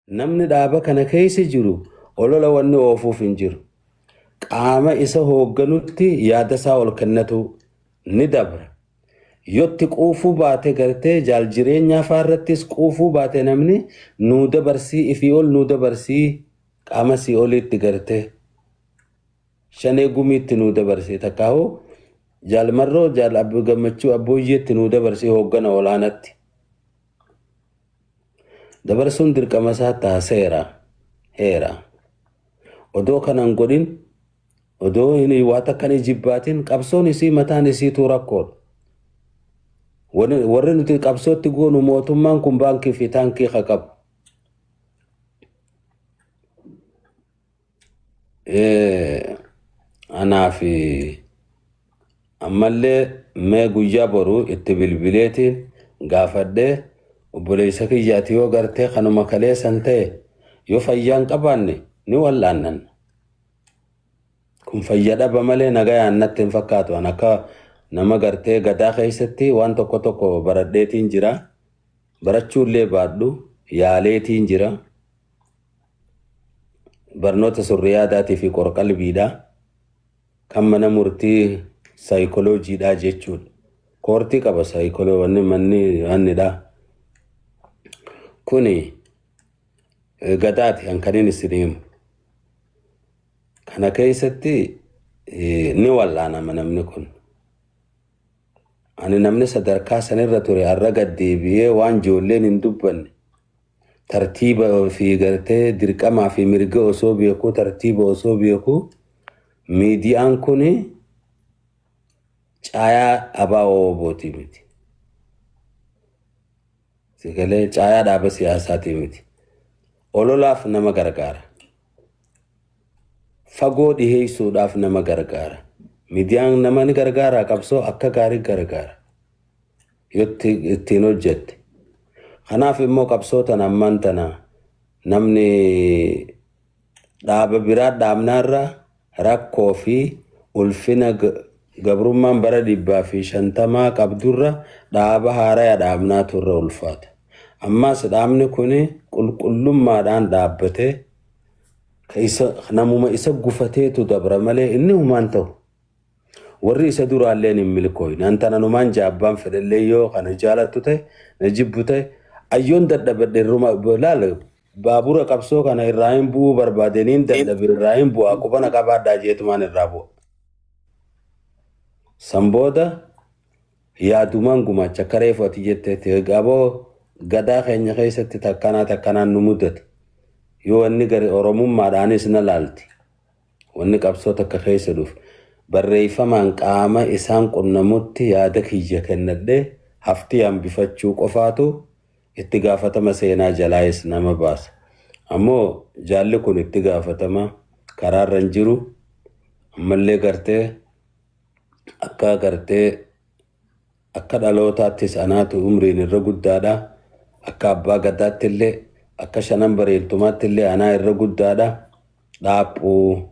Namni dhaaba kana keessa jiru olola wanni oofuuf hin jiru. Qaama isa hoogganutti yaada isaa ol kennatu ni dabra. Yotti quufuu baate gartee jaal jireenyaa faarrattis quufuu baate namni nuu dabarsii ifii ol nuu dabarsii qaama sii oliitti gartee shanee gumiitti nuu dabarsii takkaa'u jaal marroo jaal abbi gammachuu abbooyyeetti nuu dabarsii hooggana olaanatti. Dabarsuun dirqama isaa ta'a seera heera. Odoo kanan godhin odoo hin waa takkan ijibbaatin qabsoon isii mataan isiituu rakkoodha. Warri nuti qabsootti goonu mootummaan kun baankii fi taankii haa qabu. Anaa fi ammallee mee guyyaa boruu itti bilbileetiin gaafadhee obboleessa kiyyaati yoo gartee kanuma kaleessan ta'e yoo fayyaan qabaanne ni wal'aannan. Kun fayya dhaba malee nagayaan natti hin fakkaatu. An akka nama gartee gadaa keessatti waan tokko tokko baradheetiin jira. Barachuullee baadhu yaaleetiin jira. Barnoota surriyaadaatii fi qorqalbiidha. Kan mana murtii saayikolojiidha jechuudha. Koortii qaba saayikoloo wanni manni wannidha. Kuni gadaati kan kaniin isin himu. Kana keessatti ni wal'aanama namni kun. Ani namni sadarkaa sanirra ture har'a gad deebi'ee waan ijoolleen hin dubbanne tartiiba fi gartee dirqamaa fi mirga osoo beekuu tartiiba osoo beekuu miidiyaan kun caayaa ABO bootii miti. Sigalee caayaa dhaaba siyaasaatii miti. Ololaaf nama gargaara. Fagoo dhiheessuudhaaf nama gargaara. Miidiyaan nama ni gargaara qabsoo akka gaarii gargaara. Yoo ittiin hojjette. Kanaaf immoo qabsoo tana ammaan tana namni dhaaba biraa dhaabnaarra rakkoo fi ulfina gabrummaan bara 150 qabdurra dhaaba haaraya dhaabnaatu irra ulfaata. Ammas dhaabni kun qulqullummaadhaan dhaabbatee namuma isa gufateetu dabra malee inni humaan ta'u. Warri isa duraalleen hin milkooyne. An tana numaan jaabbaan fedhallee yoo kana jaalattu ta'e na jibbu ta'e ayyoon dadhabadhe irruma laal baabura qabsoo kana irraa hin bu'uu barbaadeniin dadhabe irraa hin bu'aa qubana qabaadhaa jeetumaan irraa bu'a. San booda yaadumaan gumaacha akka reefu ati jetteetti aboo gadaa keenya keessatti takkanaa takkanaan nu mudate. Yoo wanni gari oromummaadhaanis na laalti. Wanni qabsoo takka keessa dhufu barreeffamaan qaama isaan qunnamutti yaada kiyya kennadhee haftii hambifachuu qofaatu itti gaafatama seenaa jalaayis nama baasa. Ammoo jaalli kun itti gaafatama karaarra hin jiru ammallee gartee akka gartee akka dhalootaattis anaatu umriin irra guddaadha. Akka abbaa gadaatti illee akka shanan bareedtumaatti illee anaa irra guddaadha. Dhaaphuu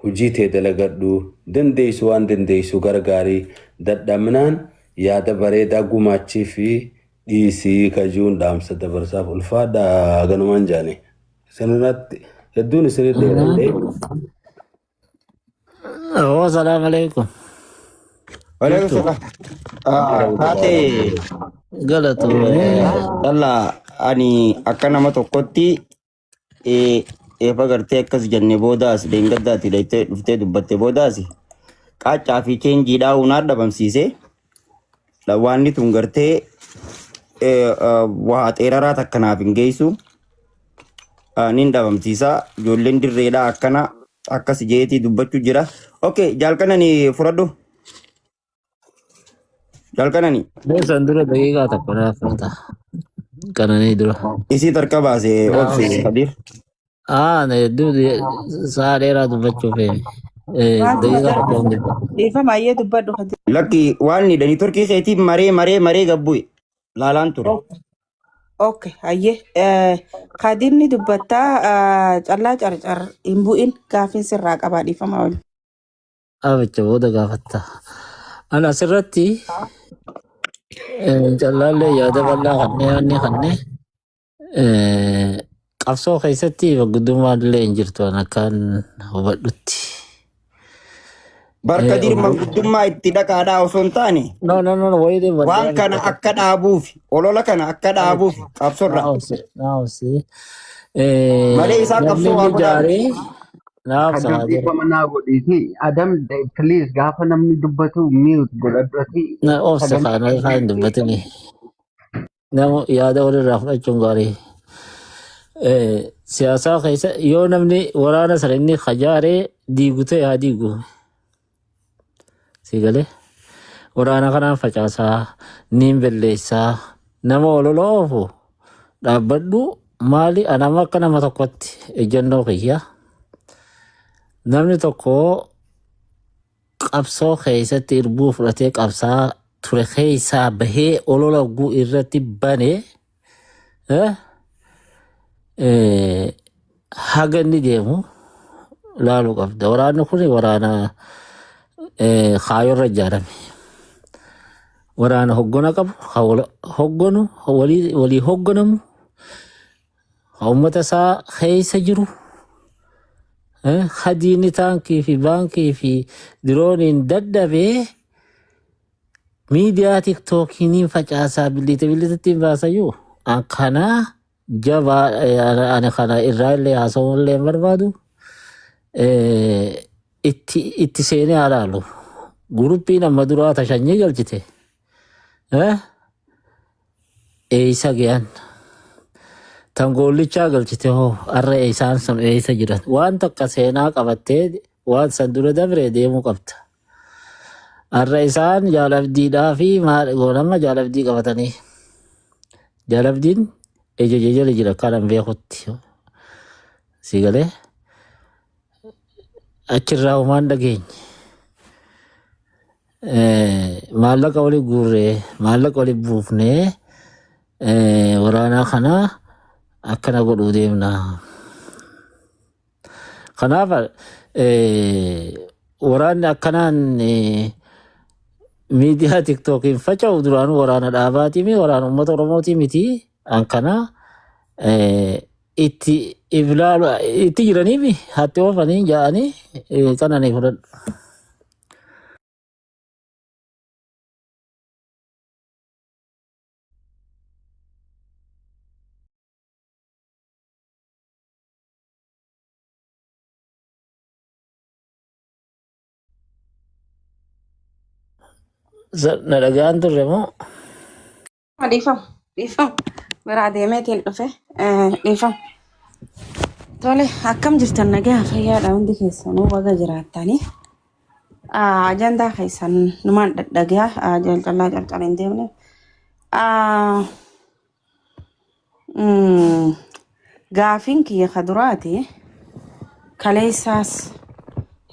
hojii tee dalagadhu dandeessu waan dandeessu gargaarii dadhabnaan yaada bareedaa gumaachii fi dhiisii kajuun dhaamsa dabarsaaf ulfaadha ganumaan jaane. Isinirratti hedduun isinitti dheeradhee. Oh, salam alaikum. Waalaikum salaam. Taate Galatoomee. dhalla ani akka nama tokkotti eefa gartee akkas jenne boodaas deengaddaati dhaytee dhuftee dubbatte boodaas qaaccaa fi cheenjiidhaa hunaa dhabamsiise waanni tun gartee waa xeeraraa takka naaf hin geessu nin dhabamsiisa ijoolleen dirreedhaa akkana akkas jeetii dubbachuu jira. Okay, jaalkanani fudhadhu. Jaalkanani San dura daqiiqaa tokko naaf fudhata. Qananii dura. Isii tarka baase obsi Kadir. Ah, na hedduu sa'a dheeraa dubbachuuf daqiiqaa tokko hin dubba. Dhiifama ayyee dubbadhu Kadir. Lakki waan ni dhani turkii keetii maree maree maree gabbu'e laalaan ture. Okay, ayyee. Kadirni dubbattaa callaa carcar hin bu'in gaafiin sirraa qabaa dhiifama waliin. Abicha booda gaafatta. Ana asirratti callaallee yaada bal'aa kannee wanni kannee Qabsoo keessatti manguddummaan illee hin jirtu an akkaan hubadhutti. Barka dir manguddummaa itti dhaqaadhaa osoo hin taane No, no, no, no, wayii waan kana akka dhaabuuf, olola kana akka dhaabuuf qabsorra. Naawsi. Malee isaan Namni qabsoo waa inni godhaa miti. ijaaree naaf Adam sa'aa jira. dhiifama naa godhiiti. Adam, please, gaafa namni dubbatu mute godhadhuati. Na obsa Sagalee kaana haa hin dubbatini. Nama yaada walirraa fudhachuun gaarii. Siyaasaa keessa yoo namni waraana sana inni kajaaree diigu ta'e haa diigu. Si galee waraana kanaan facaasaa niin belleessaa nama olola oofu dhaabbadhu maali anama akka nama tokkotti ejjennoo kiyya. Namni tokko qabsoo keessatti irbuu fudhatee qabsaa ture keessaa bahee olola guu irratti bane haga inni deemu laaluu qabda. Waraanni kun waraana kaayorra ijaarame. Waraana hoggona qabu, ka hoggonu, walii hogganamu, ka uummata isaa keessa jiru, ka diinni taankii fi baankii fi dirooniin dadhabee miidiyaa tiktookiin facaasaa billiite billiitetti hin baasayyuu. An kana jabaa ani kana irraa illee haasawuu illee hin barbaadu. Itti seenee haa laalu. Guruppiin amma duraa tashanyii galchite. Eeysa gahan? Tan goollichaa galchite hoo har'a isaan sun eeysa jiran? Waan takka seenaa qabattee waan san dura dabre deemuu qabda. Har'a isaan jaalabdiidhaa fi maal goonamma jaalabdii qabatanii. Jaalabdiin ija jala jira kanan beekutti. Si galee achirraa homaan dhageenye. Maallaqa walii guurree maallaqa walii buufnee waraanaa kana akkana godhuu deemna. Kanaaf waraanni akkanaan miidiyaa tiktookiin faca'u duraanuu waraana dhaabaatii mi waraana uummata Oromootii miti. An kana itti iblaalu itti jiranii hatti oofanii ja'anii qananii fudhadhu. Na dhagaan turre moo? Dhiifama. Dhiifama. Biraa deemeetiin dhufe. Dhiifama. Tole, akkam jirtan? Nagaa fayyaadha hundi keessanuu, baga jiraattanii. Ajandaa keessan numaan dhadhagaa jalcallaa calcal hin deemne. Gaafiin kiyya ka duraati kaleessaas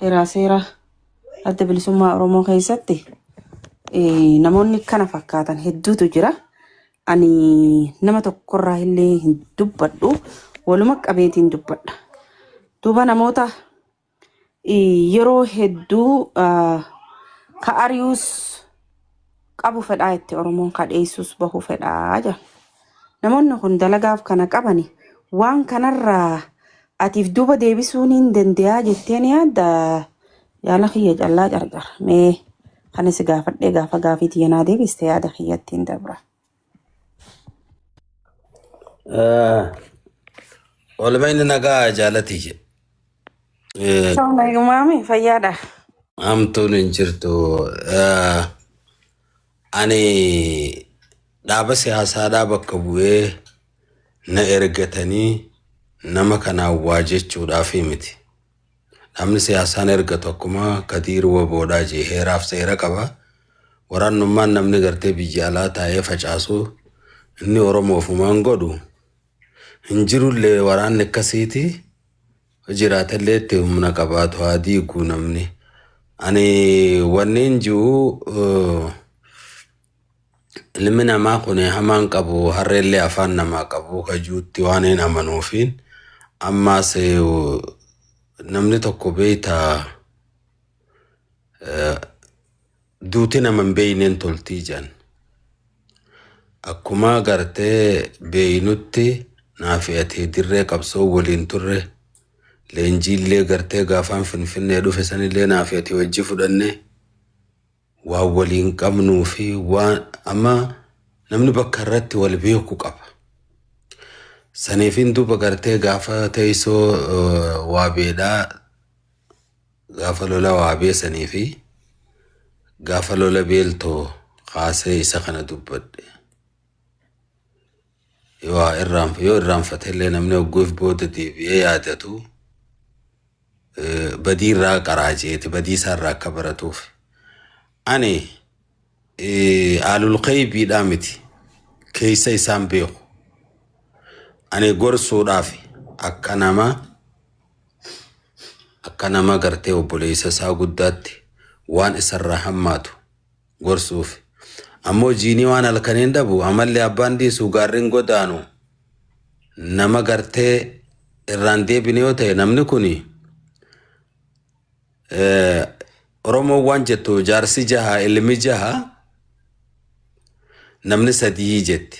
heeraa seera Adda Bilisummaa Oromoo keessatti namoonni kana fakkaatan hedduutu jira. Ani nama tokkorraa illee hin dubbadhu, waluma qabeetiin dubbadha. Duuba namoota yeroo hedduu ka ari'us qabu fedhaa itti Oromoon ka dheessus bahu fedhaa jira. Namoonni kun dalagaaf kana qabani waan kanarraa atiif duuba deebisuun hin danda'a jettee ni yaadda? Yaala kiyya callaa carcar mee kana si gaafadhee gaafa gaafii tiyya naa deebiste yaada kiyyattiin dabra. Oolmaa inni nagaa jaalatii. Nagummaami, fayyaadha. Hamtuun hin jirtu. Ani dhaaba siyaasaadhaa bakka bu'ee na ergatanii nama kanaan waa jechuudhaaf miti. Dhaabni siyaasaan ergatu akkuma Kadiir Waboodhaa jee heeraaf seera qaba. Waraannummaan namni gartee biyya alaa taa'ee facaasu inni Oromoofumaan godhu hin jirullee, waraanni akkasiiti jiraatellee itti humna qabaatu haa diiguu namni. Ani wanni jiru, ilmi namaa kun hamaan qabu, harreellee afaan namaa qabu kajuutti waan hin amanuufiin ammaas namni tokko beeytaa duuti nama hin beeyneen toltii jedhan. Akkuma gartee beeynutti Naa fi ati dirree qabsoo waliin turre leenjiillee gartee gaafaan Finfinnee dhufe sanillee naa fi ati wajji fudhanne waan waliin qabnuu fi waan amma namni bakka irratti wal beeku qaba. Saniifin duuba gartee gaafa teessoo waabeedhaa gaafa lola waabee sanii fi gaafa lola beeltoo kaasee isa kana dubbadhe. Yoo irraanfatellee namni hogguuf booda deebi'ee yaadatu badii irraa qaraajeeti badii isaa irraa akka baratuuf. Ani aalul qaybiidhaa miti keessa isaan beeku. Ani gorsuudhaaf akka nama gartee obboleessa isaa guddaatti waan isarraa hammaatu gorsuuf. Ammoo jiinii waan halkaniin dhabu amallee abbaan dhiisu gaarriin godaanu nama gartee irraan deebine yoo ta'e namni kuni Oromoon waan jettu jaarsi jaha ilmi jaha namni sadii jetti.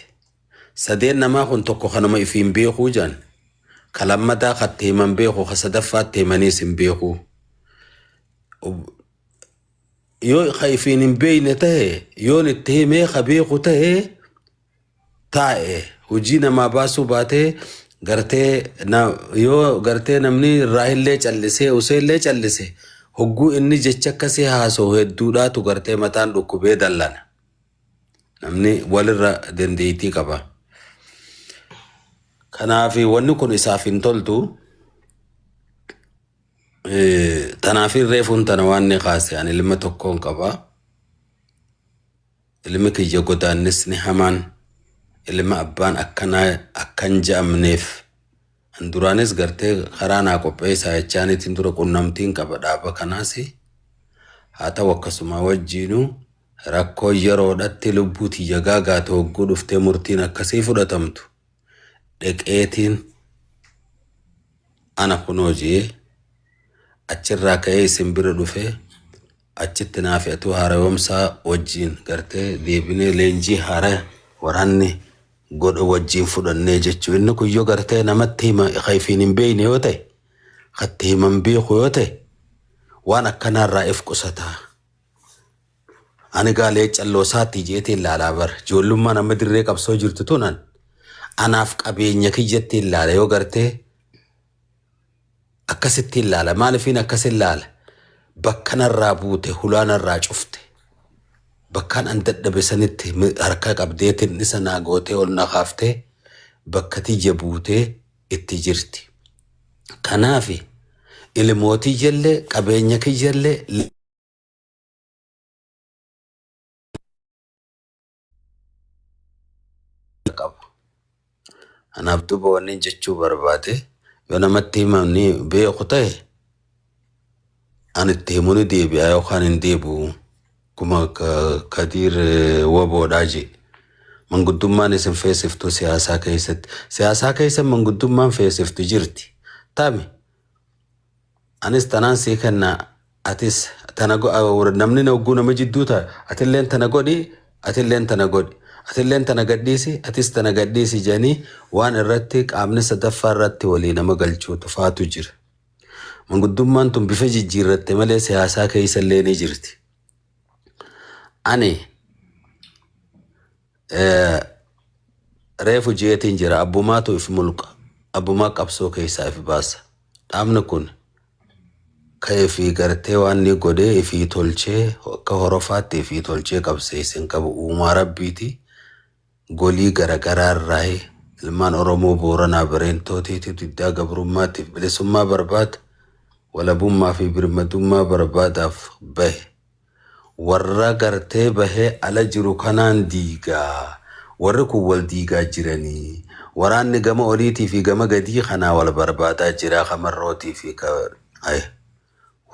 Sadeen namaa kun tokko kanuma ifiin beekuu jaan. Ka lammataa katti himan beeku ka sadaffaatti himaniis hin beeku. Yoo ka ifiin hin beekne ta'e yoon itti himee ka beeku ta'e taa'e hojii namaa baasuu baatee gartee yoo gartee namni irraa illee callisee usee illee callise hogguu inni jecha akkasii haasa'u hedduudhaatu gartee mataan dhukkubee dallana. Namni walirra dandeettii qaba. Kanaaf wanni kun isaaf hin toltu. Tanaaf reefuun tana waan ni kaase ani ilma tokkoon qaba. Ilmi kiyya godaannisni hamaan ilma abbaan akkanaa akkan je'amneef an duraanis gartee karaa naa qopheessaa jechaaniitiin dura qunnamtiin qaba dhaaba kanaas haa ta'u akkasuma wajjiinuu rakkoo yeroodhatti lubbuu tiyya gaagaate hogguu dhuftee murtiin akkasii fudhatamtu dheqeetiin ana kunoo jee achirraa ka'ee isin bira dhufee achitti naa fe'atu haara'umsaa wajjiin gartee deebinee leenjii haara waraanni godhe wajjiin fudhannee jechuu inni kun yoo gartee namatti hima kayfiin hin beekne yoo ta'e katti himan beeku yoo ta'e waan akkanaarraa if qusataa. Ani gaalee calloo isaatti jeetiin ilaalaa bara ijoollummaan amma dirree qabsoo jirtu tunan anaaf qabeenya kiyyatti ilaala yoo gartee akkasitti ilaala maaliifin akkas ilaala bakkanarraa buute hulaanarraa cufte bakkaan an dadhabe sanitti harka qabdeetiin isa naa gootee ol na kaaftee bakka tiyya buutee itti jirti. Kanaaf ilmootii jallee qabeenya kiyyallee qabu. Anaaf duuba wanni jechuu barbaade yoo namatti himamni beeku ta'e ani itti himuu ni deebi'a yookaan hin deebi'u. Kuma Kadiir waboodhaa jee. Manguddummaan isin feesiftu siyaasaa keessatti. Siyaasaa keessa manguddummaan feesiftu jirti. Taami anis tanaan sii kenna atis tana namni hogguu nama jidduu ta'a atilleen tana godhi atilleen tana godhi atilleen tana gadhiisi atis tana gadhiisi jedhanii waan irratti qaamni sadaffaa irratti walii nama galchuu tufaatu jira. Manguddummaan tun bifa jijjiirratte malee siyaasaa keessa illee ni jirti. Ani reefu jeetiin jira abbumaatu if mulqa abbumaa qabsoo keessaa if baasa. Dhaabni kun ka'ee fi gartee waan ni godhee ifii tolchee akka horofaatti ifii tolchee qabsiisin qabu uumaa rabbiiti. Golii garagaraa irraa ilmaan Oromoo Booranaa Bareentootiiti diddaa gabrummaatiif bilisummaa barbaada walabummaa fi birmadummaa barbaadaaf bahe. Warra gartee bahee ala jiru kanaan diigaa. Warri kun wal diigaa jiranii. Waraanni gama oliitii fi gama gadii kanaa wal barbaadaa jira ka marrootii fi ka ay.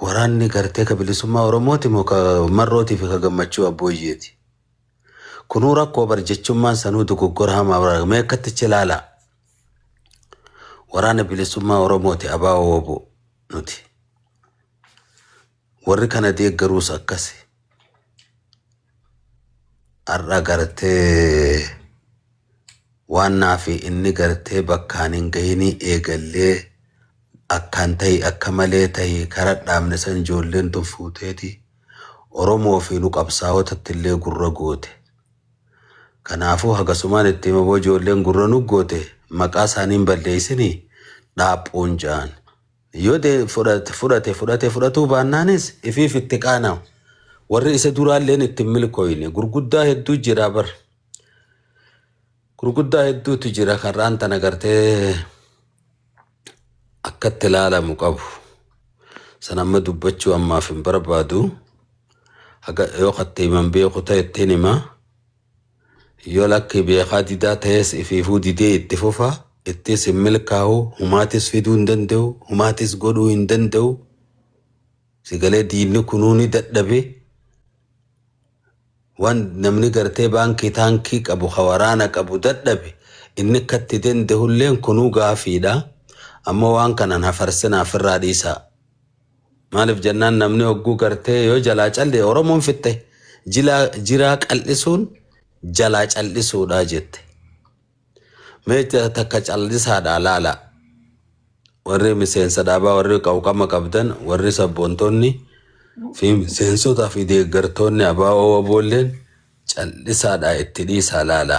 Waraanni gartee ka bilisummaa Oromooti moo ka marrootii fi ka gammachuu abbooyyeeti. Kunuu rakkoo bar jechummaan sanuu dogoggora hamaa bara mee akkatti ilaalaa. Waraana bilisummaa Oromooti abaa wobo nuti. Warri kana deeggaruus akkasi. Har'a gartee Waan naa fi inni gartee bakkaan hin gahinii eegallee akkaan tahi akka malee tahi kara dhaabne san ijoolleen tun fuuteeti Oromoo fi nu qabsaa'otatti illee gurra goote. Kanaafuu hagasumaan itti hima boo ijoolleen gurra nu goote maqaa isaanii hin balleessinii dhaaphuun ja'an. Yoo fudhate fudhate fudhate fudhatuu baannaanis ifiif itti qaana'u. Warri isa duraalleen itti hin milkooyne gurguddaa hedduu jira bar. Gurguddaa hedduutu jira karraan tana gartee akkatti ilaalamu qabu. San amma dubbachuu ammaaf hin barbaadu. Haga yoo katte himan beeku ta'e ittiin hima. Yoo lakki beekaa didaa ta'es ifiifuu didee itti fufa. Ittis hin milkaa'u. Humaatis fiduu hin danda'u. Humaatis godhuu hin danda'u. Sigalee diinni kunuu ni dadhabe. Waan namni gartee baankii taankii qabu ka waraana qabu dadhabe inni akkatti danda'ulleen kunuu gaafiidha. Ammoo waan kanan hafarsinaa ofirraa dhiisaa. Maaliif jennaan namni hogguu gartee yoo jalaa calle Oromoon fixxe jiraa qal'isuun jalaa cal'isuudha jette. Mee takka callisaadha laala. Warri miseensa dhaabaa warri qawqama qabdan warri sabboontonni fi miseensotaa fi deeggartoonni abaa'oo waboolleen callisaadha itti dhiisaa laala.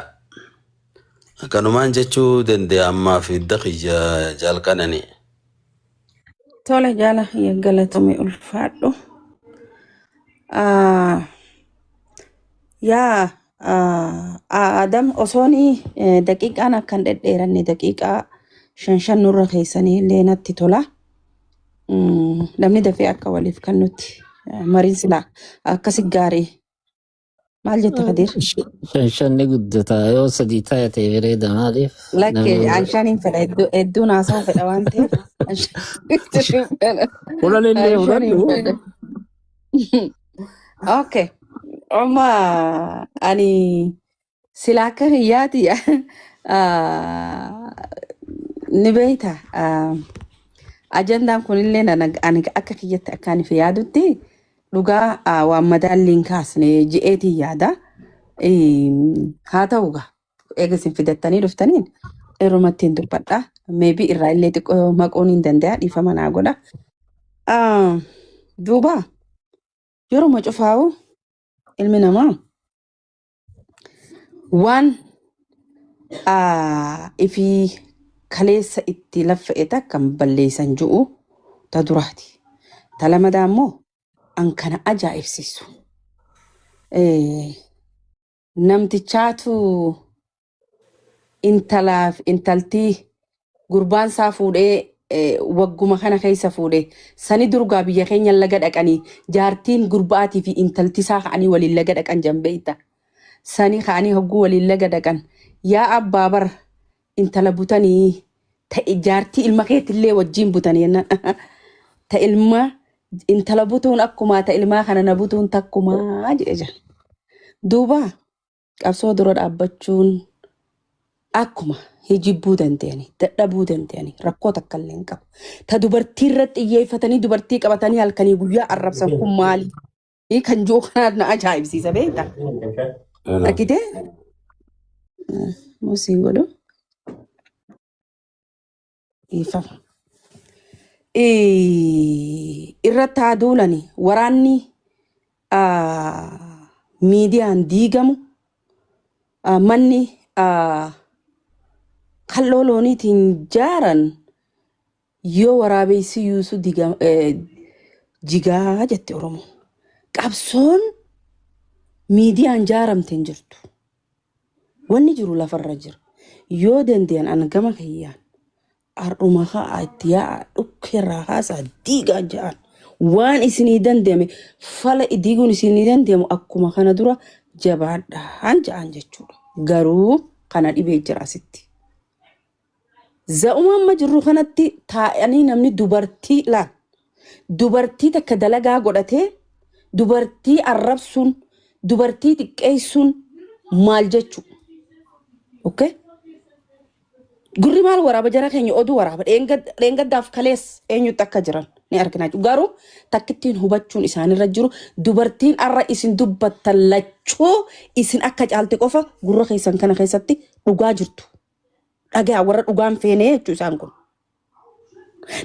Akkanumaan jechuu dandeenya ammaa fi hidda kiyya jaalqananii. Tole jaala galatoomi ulfaadhu. Yaa Adam osoon daqiiqaan akkan dhedheeranne daqiiqaa shan shan nurra keessanii illee natti tola. Namni dafee akka waliif kennutti mariin silaa akkasi gaarii. Maal jetta Kadir? Shan shanni guddata yoo sadii ta'e bareeda maaliif Lakkee namni an shaniin fedha hedduu hedduun haasa'uu fedha waan ta'eef an shaniin fedha. kudhan illee An shaniin fudhadhu. fedha. Okay. Amma ani sila akka hiyyaati ni beeyta. Ajandaan kunillee ani akka kiyyatti akka ani yaadutti dhugaa waan madaalli hin kaasne ji'eetiin yaada. Haa ta'u gaa eega isin fidattanii dhuftaniin irrumatti hin dubbadha. Maybe irraa illee xiqqoo maquun hin danda'a dhiifama naa godha. Duuba yeroo cufaa'u ilmi namaa waan ifii kaleessa itti laffa'e takka balleessan ju'u ta duraati. Ta lamadaa immoo an kana ajaa'ibsiisu. Namtichaatu intalaaf intaltii gurbaan isaa fuudhee wagguma kana keessa fuudhee sani durgaa biyya keenya laga dhaqanii jaartiin gurbaatii fi intalti isaa ka'anii waliin laga dhaqan jambeeyta. Sani ka'anii hogguu waliin laga dhaqan yaa abbaa bar intala butanii ta'e jaartii ilma keetillee wajjin butanii jennaan ta ilma intala butuun akkumaa ta ilmaa kana na butuun takkumaa jedhe jira. Duuba qabsoo dura dhaabbachuun akkuma hijibbuu danda'anii dadhabuu danda'anii rakkoo takka illee hin qabu. Ta dubartii irratti xiyyeeffatanii dubartii qabatanii halkanii guyyaa arrabsan kun maali? Kan jiru kana na ajaa'ibsiisa beektaa? Argitee? Musiin godhu. Dhiifama. Irratti haa duulani waraanni miidiyaan diigamu manni kalloo looniitiin jaaran yoo waraabessi yuusu jigaa jette Oromoon. Qabsoon miidiyaan jaaramte hin jirtu. Wanni jiru lafarra jira. Yoo danda'an an gama kiyyaan har'uma ka'aa itti yaa'a dhukkeerraa haasaa diigaa ja'an. Waan isinii danda'ame fala diiguun isinii danda'amu akkuma kana dura jabaadhaan ja'an jechuudha. Garuu kana dhibee jira asitti. Za'uma amma jirru kanatti taa'anii namni dubartii laal dubartii takka dalagaa godhatee dubartii arrabsuun dubartii xiqqeessuun maal jechuu? Okay? Gurri maal waraaba jara keenya oduu waraaba dheengaddaaf kalees eenyutti akka jiran ni argina jechuudha. Garuu takkittiin hubachuun isaanirra jiru dubartiin arra isin dubbattan lachuu isin akka caalte qofa gurra keessan kana keessatti dhugaa jirtu. Dhagaa warra dhugaan feenee jechuu isaan kun.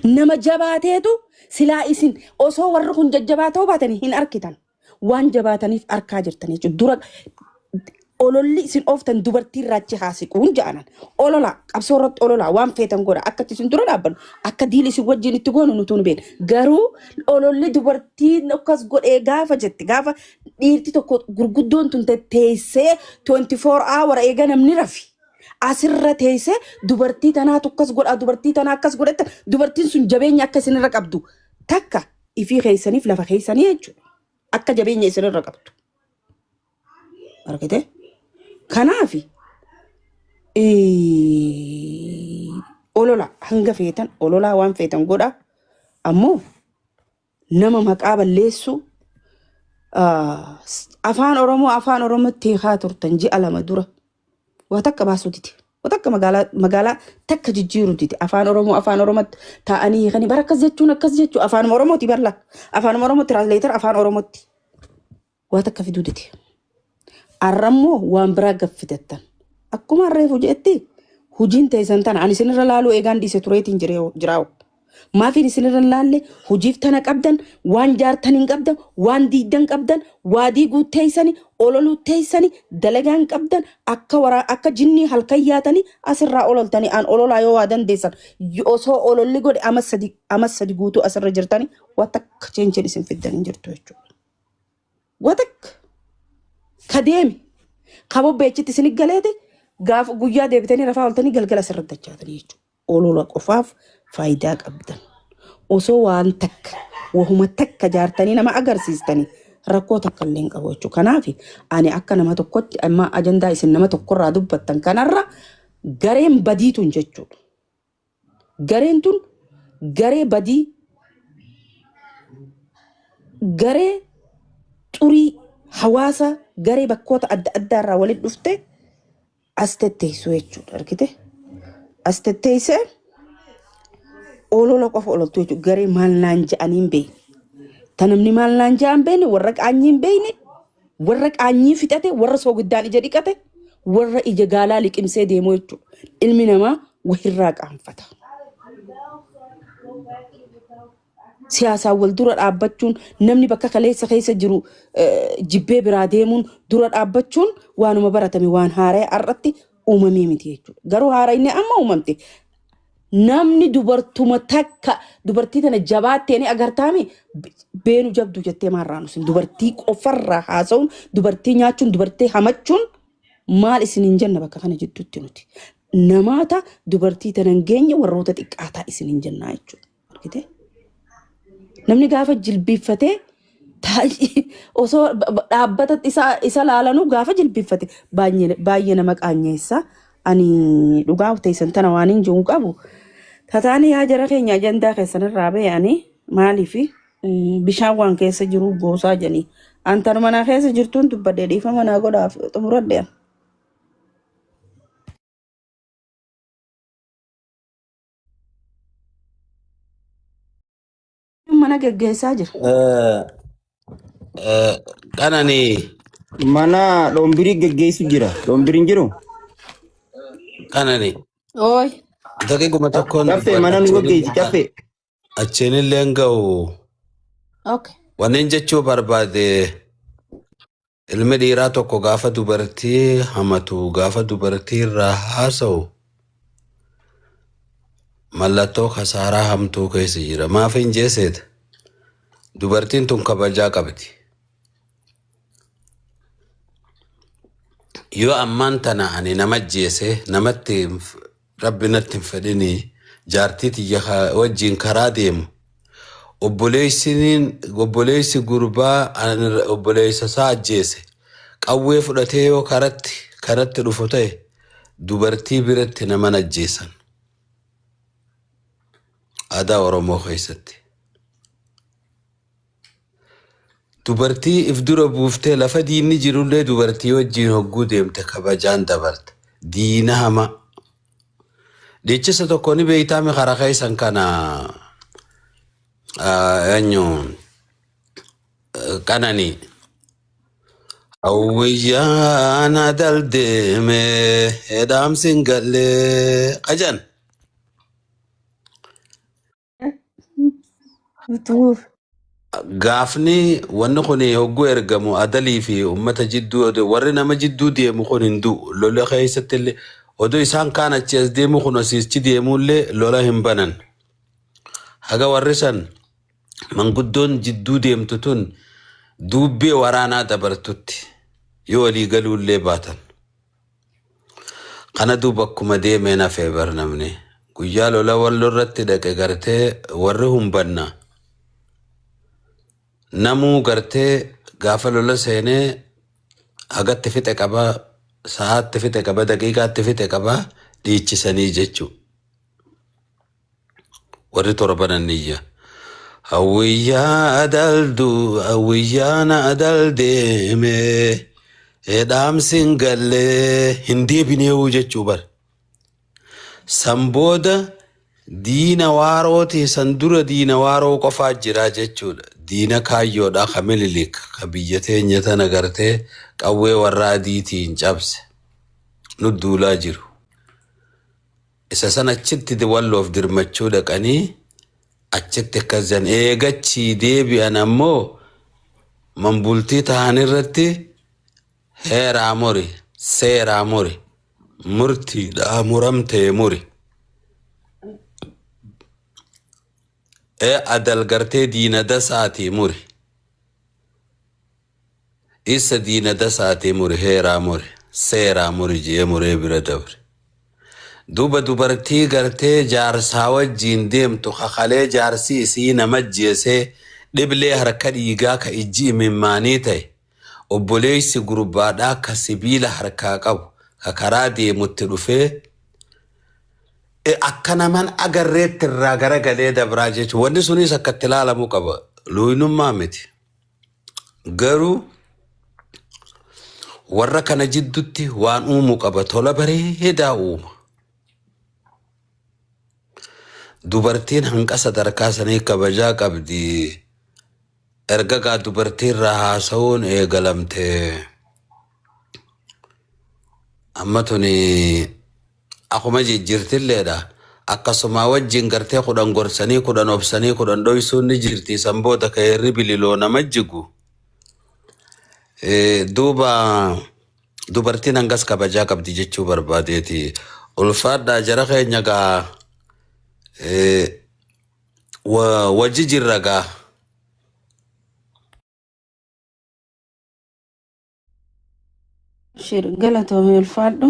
Nama jabaateetu silaa isin osoo warri kun jajjabaa ta'uu baatanii hin arkitan. Waan jabaataniif arkaa jirtan jechuudha. Dura ololli isin ooftan dubartii irraa achi haa siquun ja'anan. Olola qabsoo irratti olola waan feetan godha akka itti isin dura dhaabbannu akka diili isin wajjin itti goonu nutuu nu beekna. Garuu ololli dubartiin akkas godhee gaafa jette gaafa dhiirti tokko gurguddoon tun teessee 24 hour eega namni rafi. Asirra teessee dubartii tanaatu akkas godha dubartii tanaa akkas godhetta dubartiin sun jabeenya akka isinirra qabdu takka ifii keessaniif lafa keessanii jechuudha. Akka jabeenya isinirra qabdu. Argite? Kanaafi olola hanga feetan ololaa waan feetan godha ammoo nama maqaa balleessuu afaan Oromoo afaan Oromootti hiikaa turtan ji'a 2 dura waa takka baasuu dide. Waa takka magaalaa magaalaa takka jijjiiruu dide. Afaan Oromoo afaan Oromootti taa'anii hiikanii bara akkas jechuun akkas jechuu afaan Oromooti barla afaan Oromoo tiraansleetar afaan Oromootti waa takka fiduu dide. Arrammoo waan biraa gaffitattan. Akkuma reefu jetti hojiin teessan tana ani isinirra laaluu eegaan dhiise tureetiin jiraawu. Maafiin isinirra hin laalle hojiif tana qabdan waan jaartan hin qabdan waan diiddan qabdan waa diiguu teessani ololuu teessani dalagaa hin qabdan akka waraa akka jinnii halkan yaatanii asirraa ololtanii an ololaa yoo waa dandeessan osoo ololli godhe ama sadi guutuu asirra jirtani waa takka cheencheen isin fiddan hin jirtu jechuudha. Waa takka ka deeme ka bobbeechitti isin galeete gaafa guyyaa deebitanii rafaa ooltanii galgala asirra dachaatanii jechuudha. Olola qofaaf faayidaa qabdan. Osoo waan takka wahuma takka jaartanii nama agarsiistanii rakkoo takka illee hin qabu jechuudha. Kanaaf ani akka nama tokkotti amma ajandaa isin nama tokkorraa dubbattan kanarra gareen badii tun jechuudha. Gareen tun garee badii garee xurii hawaasa garee bakkoota adda addaarraa walitti dhufte as tetteessuu jechuudha argite as tetteessee olola qofa ololtu jechuudha garee maal naan je'anii hin beekne ta namni maal naan je'an hin beekne warra qaanyii hin beekne warra qaanyii fixate warra soogiddaan ija dhiqate warra ija gaalaa liqimsee deemu jechuudha ilmi namaa wahirraa qaanfata. Siyaasaan wal dura dhaabbachuun namni bakka kaleessa keessa jiru jibbee biraa deemuun dura dhaabbachuun waanuma baratame waan haaraa har'atti uumamee miti jechuudha. Garuu haara inni amma uumamte namni dubartuma takka dubartii tana jabaattee ni agartaame beenu jabduu jettee maarraa nusin dubartii qofarraa haasa'uun dubartii nyaachuun dubartii hamachuun maal isin hin jenna bakka kana jidduutti nuti namaata dubartii tana hin geenye warroota xiqqaataa isin hin jennaa jechuudha. Argite? Namni gaafa jilbiiffatee taa'ee osoo dhaabbata isa laalanuu gaafa jilbiiffate baay'ee baay'ee nama qaanyeessa. Ani dhugaa teessan tana waan hin jiru qabu. Tataani yaa jara keenya ajandaa keessan irraa ba'e ani maaliif bishaan waan keessa jiru goosaa jedhanii. An tanuma naa keessa jirtuun dubbadhe dhiifama naa godhaaf xumuradhe. Mana geggeessaa jira. Qananii Mana dhoombirii geggeessu jira. Dhombiriin jiru. qananii Ooy. daqiiquma tokkoon Caffee mana nu geggeessi caffee. achiin illee hin ga'u. Okay. Wanneen jechuu barbaade ilmi dhiiraa tokko gaafa dubartii hamatu gaafa dubartii irraa haasa'u mallattoo kasaaraa hamtuu keessa jira. Maaf hin jeeseeta? Dubartiin tun kabajaa qabdi. Yoo ammaan tana ani nama jeese namatti rabbi natti hin fedhini jaartii tiyya wajjin karaa deemu obboleessi gurbaa obboleessa isaa ajjeese qawwee fudhatee yoo karatti dhufu ta'e dubartii biratti nama ajjeesan aadaa Oromoo keessatti. Dubartii if dura buuftee lafa diinni jirullee dubartii wajjin hogguu deemte kabajaan dabarta. Diina hamaa. Dhiichisa tokko ni beeytaami karaa keessan kana eenyu qananii. Hawwiyyaan adal deeme dhaamsin gallee qajan. Utuuf. Gaafni wanni kun hogguu ergamu adalii fi uummata jidduu warri nama jidduu deemu kun hin du'u. Lola keessatti illee odoo isaan kaan achi as deemu kun asiichi deemullee lola hin banan. Haga warri san manguddoon jidduu deemtu tun duubbee waraanaa dabartutti yoo walii galuullee baatan. Kana duuba akkuma deemeen hafee bar namni. Guyyaa lola wallorratti dhaqe gartee warri humbanna. Namuu gartee gaafa lola seenee hagatti fixe qabaa, sa'aatti fixe qabaa, daqiiqaatti fixe qabaa dhiichisanii jechuudha. Warri torbanan iyya. Hawwiyyaa adaldu hawwiyyaana adal deeme dhaamsin gallee hin deebineewu jechuu bara. San booda diina waarooti san dura diina waaroo qofaa jira jechuudha. Diina kaayyoodha ka Minilik ka biyya teenya tana gartee qawwee warra adiitiin cabse nu duulaa jiru. Isa san achitti walloof dirmachuu dhaqanii achitti akkas jedhan eegachii deebi'an ammoo manbultii ta'an irratti heeraa muri seeraa muri murtiidhaa muramtee muri. Ee adal gartee diina dasaatii muri. Isa diina dasaatii muri heeraa muri seeraa muri jee muree bira dabre. Duuba dubartii gartee jaarsaa wajjiin deemtu kakalee jaarsi isii nama jeesee dhiblee harka dhiigaa ka ijji imimmaanii ta'e obboleessi gurbaadhaa ka sibiila harkaa qabu ka karaa deemutti dhufee akka naman agarreetti irraa garagalee dabraa jechuudha. Wanni sunis akka itti ilaalamuu qaba. Luynummaa miti. Garuu warra kana jidduutti waan uumuu qaba. Tola bareedaa uuma. Dubartiin hanqa sadarkaa sanii kabajaa qabdi. Erga gaa dubartii irraa haasa'uun eegalamte. Amma tuni akkuma jijjiirtilleedha. Akkasuma wajjin gartee 10 gorsanii 10 obsanii 10 dhoysuun ni jirti. San booda ka heerri bililoo nama jigu. Duuba dubartiin hangas kabajaa qabdi jechuu barbaadeeti. Ulfaadhaa jara keenya gaa wajji jirra gaa. Shir galatoomii ulfaadhu.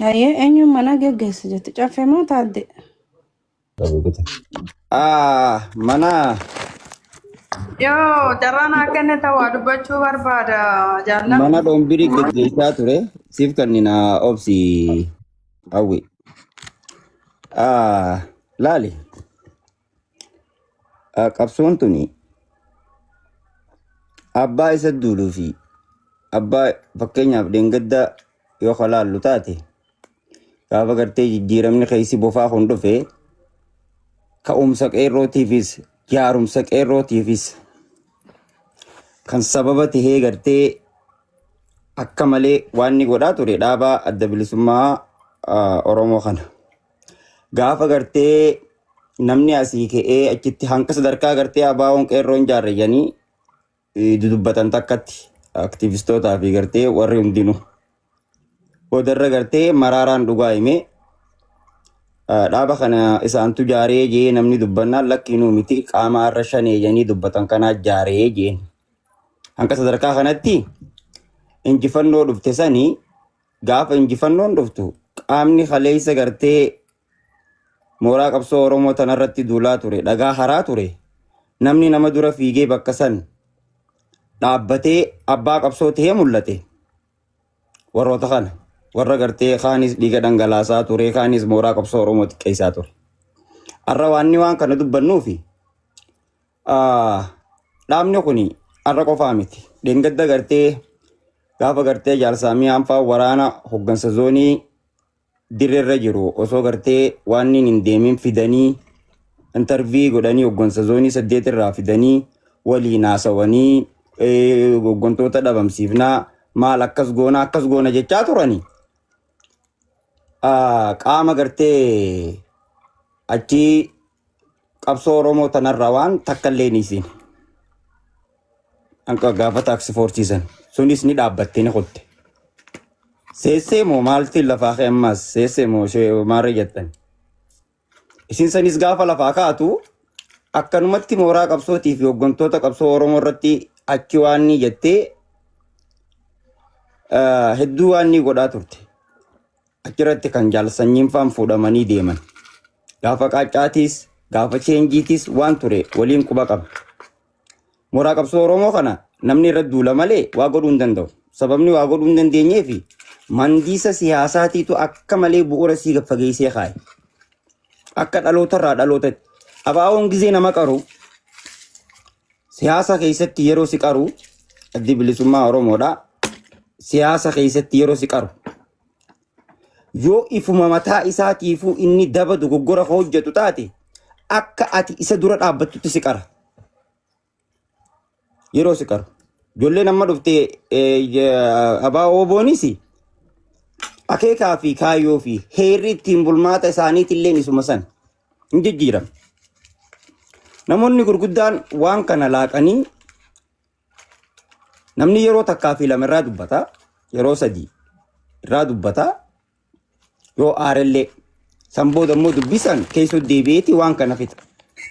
Hayyee eenyuun mana geggeessa jette caffee moo taadde? Mana Yoo carraan akka inni ta'u waa dubbachuu barbaada jaallan. Mana dhombirii geggeessaa ture siif kannina obsi hawwi. Laali qabsoon tuni abbaa isa duuluu fi abbaa fakkeenyaaf dheengadda yoo kalaallu taate gaafa gartee jijjiiramni keessi bofaa kun dhufe ka'umsa qeerrootiifis jaarumsa qeerrootiifis kan sababa tahee gartee akka malee waan inni godhaa ture dhaabaa adda bilisummaa Oromoo kana. Gaafa gartee namni asii ka'ee achitti hanqa sadarkaa gartee abaawoon qeerroon jaarreyyanii dudubbatan takkatti aktiivistootaa fi gartee warri hundinuu. Boodarra gartee maraaraan dhugaa himee dhaaba kana isaantu jaaree jee namni dubbannaan lakkiinuu miti qaama har'a shanee jedhanii dubbatan kanaa jaaree jeen. Hanqa sadarkaa kanatti injifannoo dhufte sanii gaafa injifannoon dhuftu qaamni kaleessa gartee mooraa qabsoo Oromoo tanarratti duulaa ture dhagaa haraa ture namni nama dura fiigee bakka san dhaabbatee abbaa qabsoo tahee mul'ate warroota kana warra gartee kaanis dhiiga dhangalaasaa ture kaanis mooraa qabsoo Oromoo xiqqeessaa ture. Har'a waanni waan kana dubbannuufi dhaabni kun har'a qofaa miti. Dheengadda gartee gaafa gartee jaarsaamii hanfaa waraana hoggansa zoonii dirreerra jiru osoo gartee waan inni hin deemin fidanii intarvii godhanii hoggansa zoonii 8 irraa fidanii waliin haasawanii Hooggantoota dhabamsiifnaa maal akkas goona akkas goona jechaa turani. Qaama gartee achi qabsoo Oromoo tanarraa waan takka illee ni isin. Anka gaafa task force san sunis ni dhaabbattee ni kutte. Seessee moo maaltiin lafaa ka'e ammas seessee moo ishee maarree jettan. Isin sanis gaafa lafaa kaatu akkanumatti mooraa qabsootii fi hooggantoota qabsoo Oromoo irratti achi waan ni jettee hedduu waan ni godhaa turte. Achirratti kan jaalsanyiin faan fuudhamanii deeman. Gaafa qaaccaatiis gaafa cheenjiitiis waan ture waliin quba qaba. Mooraa qabsoo Oromoo kana namni irratti duula malee waa godhuu hin danda'u. Sababni waa godhuu hin dandeenyee fi mandiisa siyaasaatiitu akka malee bu'uura sii fageessee kaa'e. Akka dhalootarraa dhalootatti. Abaawoon gizee nama qaru siyaasa keessatti yeroo si qaru addi bilisummaa Oromoodha. Siyaasa keessatti yeroo si qaru yoo ifuma mataa isaatiifuu inni daba dogoggora hojjetu taate akka ati isa dura dhaabbattutti si qara. Yeroo si qaru. Ijoolleen amma dhuftee abaaboo boonis akeekaa fi kaayyoo fi heerri ittiin bulmaata isaaniitillee isuma san hin jijjiiramu. Namoonni gurguddaan waan kana laaqanii namni yeroo takkaa fi lama irraa dubbata, yeroo sadii irraa dubbata, yoo aarellee san booda immoo dubbisan keessoo deebi'eeti waan kana fixa.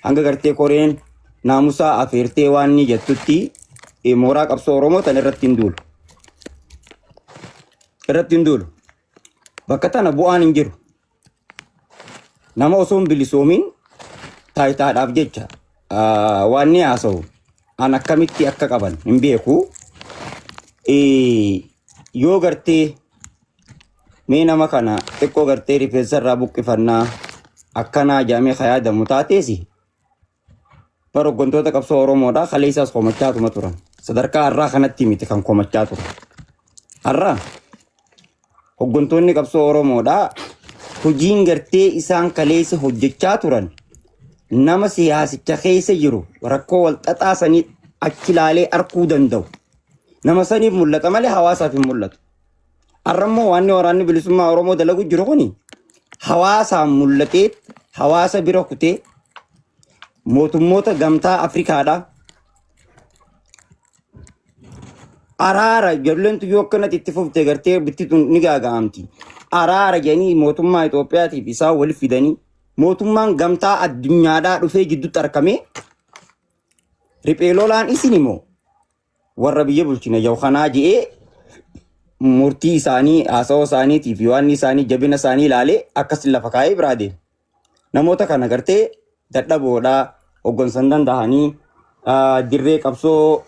Hanga gartee koreen naamusaa afeertee waan ni jettutti mooraa qabsoo Oromoo tan irratti hin duulu. Irratti hin duulu. Bakka tana bu'aan hin jiru. Nama osoo hin bilisoomin taayitaadhaaf jecha waan ni haasa'u an akkamitti akka qaban hin beeku. Yoo gartee mee nama kana xiqqoo gartee rifeensa irraa buqqifannaa akkanaa jedhamee kan yaadamu taateesi bara hooggantoota qabsoo Oromoodhaa kaleessaas komachaatuma turan. Sadarkaa har'aa kanatti miti kan komachaa turan. Har'a hooggantoonni qabsoo Oromoodhaa hojiin gartee isaan kaleessa hojjechaa turan nama siyaasicha keessa jiru rakkoo wal xaxaa sanii achi ilaalee arguu danda'u. Nama saniif mul'ata malee hawaasaaf hin mul'atu. Har'a immoo waan waraanni bilisummaa Oromoo dalagu jiru kuni hawaasaan mul'atee hawaasa bira kutee mootummoota gamtaa Afrikaadhaa araara ijoolleen yoo akkanatti itti fufte gartee bitti tun ni gaaga'amti. Araara jedhanii mootummaa Itoophiyaatiif isaan wal fidanii mootummaan gamtaa addunyaadhaa dhufee gidduutti argamee riphee lolaan isin immoo warra biyya bulchina yookanaa je'ee murtii isaanii haasawaa isaaniitii fi waan isaanii jabina isaanii ilaalee akkas lafa kaa'ee biraa deema. Namoota kana gartee dadhaboodhaa hooggansa hin danda'anii dirree qabsoo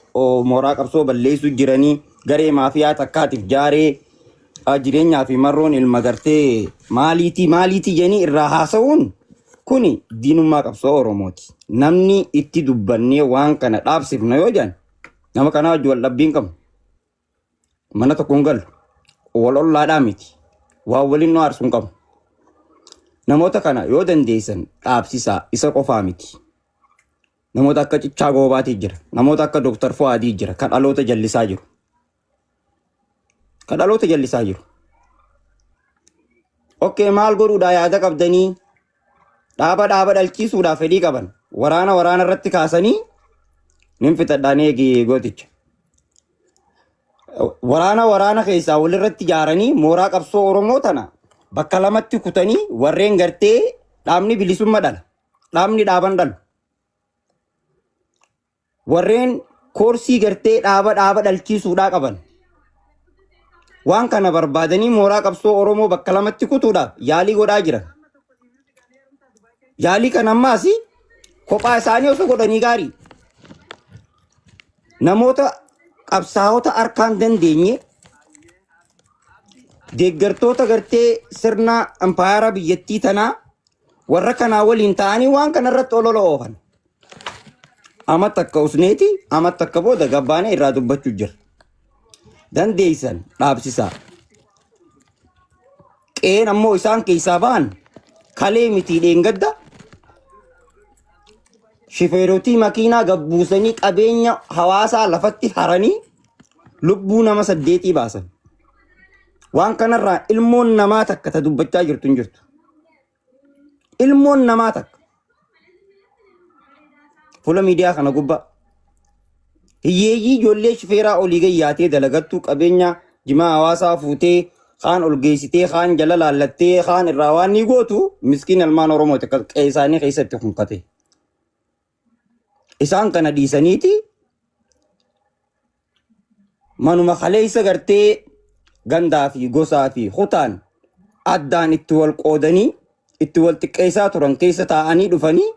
mooraa qabsoo balleessuu jiranii garee maafiyaa takkaatiif jaaree jireenyaa fi marroon ilma gartee maaliitii maaliitii jedhanii irraa haasa'uun kuni diinummaa qabsoo Oromooti. Namni itti dubbannee waan kana dhaabsifna yoo jedhan nama kanaa wajji wal dhabbiin qabu. Mana tokko hin galu. Wal ollaadhaa miti. Waan waliin nu aarsu hin qabu. Namoota kana yoo dandeessan dhaabsisaa isa qofaa miti. Namoota akka Cichaa Goobaatii jira. Namoota akka Dooktar Fuwaadii jira. Kan dhaloota jallisaa jiru. Kan dhaloota jallisaa jiru. Okay, maal godhuudhaa yaada qabdanii dhaaba dhaaba dhalchiisuudhaaf fedhii qaban waraana waraana irratti kaasanii nin fixadhaan eegi gooticha. Waraana waraana keessaa walirratti ijaaranii mooraa qabsoo Oromoo tana bakka lamatti kutanii warreen gartee dhaabni bilisumma dhala. Dhaabni dhaaban dhalu. Warreen koorsii gartee dhaaba dhaaba dhalchiisuudhaa qaban. Waan kana barbaadanii mooraa qabsoo Oromoo bakka lamatti kutuudhaaf yaalii godhaa jiran. Yaalii kana ammaas kophaa isaanii osoo godhanii gaarii. Namoota qabsaa'ota harkaan dandeenye deeggartoota gartee sirna impaayara biyyattii tanaa warra kanaa waliin ta'anii waan kana irratti olola oofan. Amma takka usneeti, amma takka booda gabbaanee irraa dubbachuu jira. Dandeessan dhaabsisaa. Qeen ammoo isaan keessaa ba'an kalee miti dheengadda. Shifeerotii makiinaa gabbuusanii qabeenya hawaasaa lafatti haranii lubbuu nama 8 baasan. Waan kanarraa ilmoon namaa takka ta dubbachaa jirtu hin jirtu. Ilmoon namaa takka. Fuula miidiyaa kana gubbaa. Hiyyeeyyii ijoollee shifeeraa olii gayyaatee dalagattu qabeenya jimaa hawaasaa fuutee kaan ol geessitee kaan jala laallattee kaan irraa waan ni gootu miskiin ilmaan Oromooti akka qe'ee isaanii keessatti hunkate. Isaan kana dhiisaniiti manuma kaleessa gartee gandaa fi gosaa fi kutaan addaan itti wal qoodanii itti wal xiqqeessaa turan keessa taa'anii dhufanii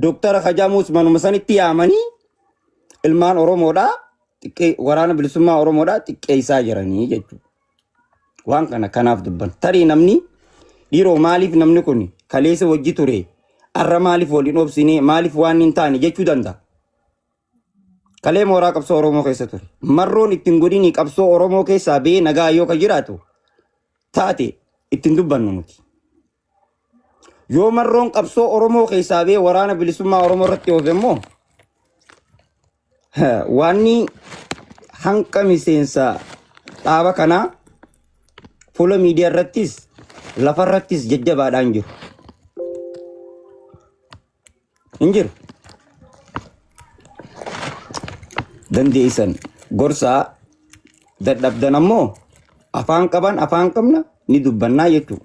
Dooktara Kajamuus manuma sanitti yaamanii ilmaan Oromoodhaa xiqqee waraana bilisummaa Oromoodhaa xiqqeessaa jiranii jechuudha. Waan kana kanaaf dubban. Tarii namni dhiiroo maaliif namni kun kaleessa wajji ture arra maaliif waliin obsine maaliif waan hin taane jechuu danda'a. Kalee mooraa qabsoo Oromoo keessa ture. Marroon ittiin godhinii qabsoo Oromoo keessaa ba'ee nagaa yoo ka jiraatu taate ittiin dubbannu nuti. Yoo marroon qabsoo Oromoo keessaa ba'ee waraana bilisummaa Oromoo irratti oofe immoo waanni hanqa miseensa dhaaba kanaa fuula miidiyaa irrattis lafarrattis jajjabaadhaan jiru. Hin jiru. Dandeessan gorsaa dadhabdan ammoo afaan qaban afaan qabna ni dubbannaa jechuudha.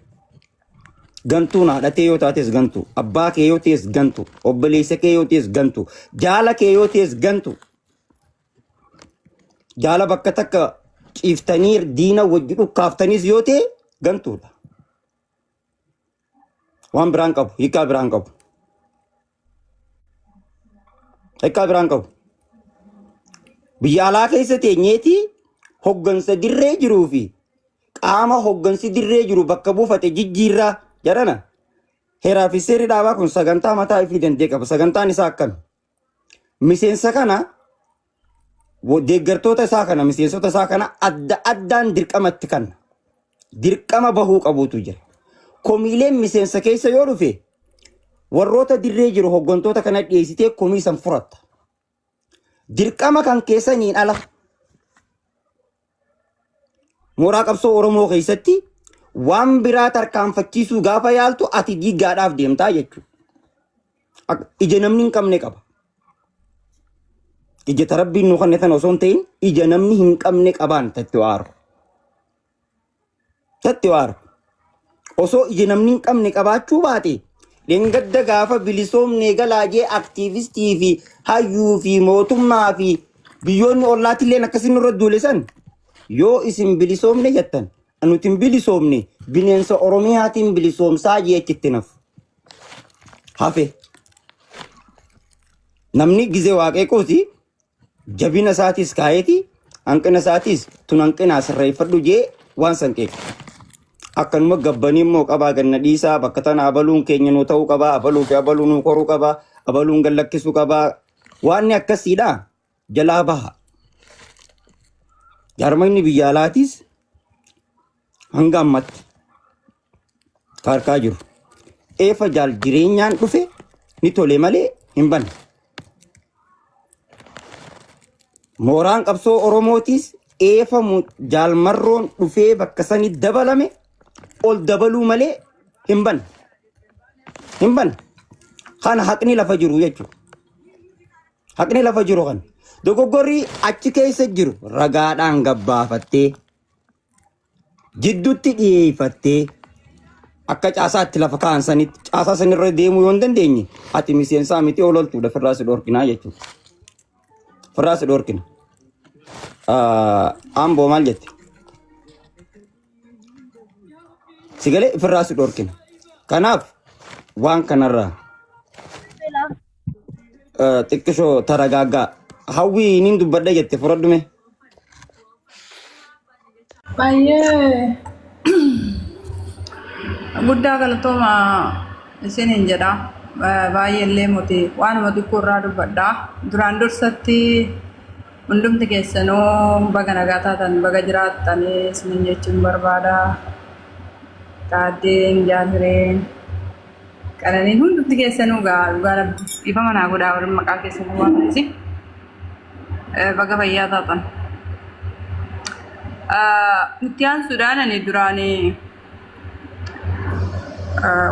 Gantuun haadhatee yoo taates gantu, abbaa kee yoo ta'es gantu, obboleessa kee yoo ta'es gantu, jaala kee yoo ta'es gantu. Jaala bakka takka ciiftanii diina wajji dhukkaaftaniis yoo ta'e gantuudha. Waan biraan qabu, hiikaa biraan qabu. Hiikaa biraan qabu. Biyya alaa keessa teenyeeti hoggansa dirree jiruu fi qaama hoggansi dirree jiru bakka buufate jijjiirraa jedhana. Heeraa fi seerri dhaabaa kun sagantaa mataa ifii danda'e qaba. Sagantaan isaa akkami? Miseensa kana deeggartoota isaa kana miseensota isaa kana adda addaan dirqamatti kanna. Dirqama bahuu qabuutu jira. Komiileen miseensa keessa yoo dhufe warroota dirree jiru hoggantoota kana dhiyeessitee komii san furatta. Dirqama kan keessaniin ala mooraa qabsoo Oromoo keessatti waan biraa tarkaanfachiisuu gaafa yaaltu ati diiggaadhaaf deemtaa jechuudha. Ija namni hin qabne qaba. Ija tarabbiin nu kanne tana osoo hin ta'in ija namni hin qabne qabaan tatti waaru. Tatti waaru. Osoo ija namni hin qabne qabaachuu baate dheengadda gaafa bilisoomnee galaa jee aktiivistii fi hayyuu fi mootummaa fi biyyoonni ollaatilleen akkasii nurra duule san yoo isin bilisoomne jettan nuti hin bilisoomne bineensa Oromiyaatiin bilisoomsaa jee achitti nafu. Hafe. Namni gizee waaqeequuti jabina isaatis kaayeeti hanqina isaatis tun hanqinaa sirreeffadhu jee waan san qeeqa. Akkanuma gabbanii immoo qabaa ganna dhiisaa bakka tana abaluun keenya nuu ta'uu qabaa abaluu fi abaluu nuu koruu qabaa abaluun gad lakkisuu qabaa waanni akkasiidha jalaa baha. Jaarmayni biyya alaatis hanga ammatti kaarkaa jiru. Eefa jaal jireenyaan dhufe ni tole malee hin banne. Mooraan qabsoo Oromootis eefa jaal Marroon dhufee bakka sani dabalame ol dabaluu malee hin banne. Hin banne. Kana haqni lafa jiru jechuudha. Haqni lafa jiru kana. Dogoggorri achi keessa jiru ragaadhaan gabbaafattee jidduutti dhiyeeffattee akka caasaatti lafa kaa'an sanitti caasaa sanirra deemuu yoo hin dandeenye ati miseensaa miti ololtuudha firraa si dhorkinaa jechuudha. Firraa si dhorkina. Amboo maal jette? Si galee firraa si dhorkina. Kanaaf waan kanarraa xiqqishoo taragaaggaa hawwii nin dubbadha jette fudhadhume. Baay'ee guddaa galatooma isiniin jedha. Baay'ee illee miti waanuma xiqqoo irraa dubbadha. Duraan dursatti hundumti keessanuu baga nagaa taatan baga jiraattanii isiniin jechuun barbaada. Taaddeen, Jaafireen, Qananiin hundumti keessanuu gaa dhugaa rabbi dhiifama naa godhaa warri maqaa keessanuu waan ta'eef baga fayyaa taatan. Itti aansuudhaan ani duraan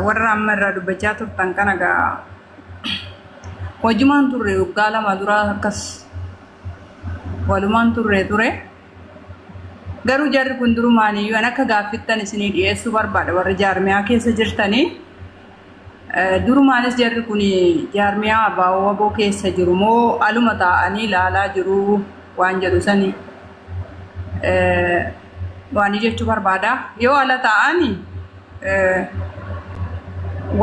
warra amma irraa dubbachaa turtan kana gaa wajjumaan turre waggaa 2 duraa akkas walumaan turre ture. Garuu jarri kun durumaan iyyuu an akka gaaffittan isinii dhiyeessuu barbaada warri jaarmiyaa keessa jirtanii. Durumaanis jarri kun jaarmiyaa ABO WBO keessa jiru moo aluma taa'anii ilaalaa jiru waan jedhu sani waan jechuu barbaada. Yoo ala taa'anii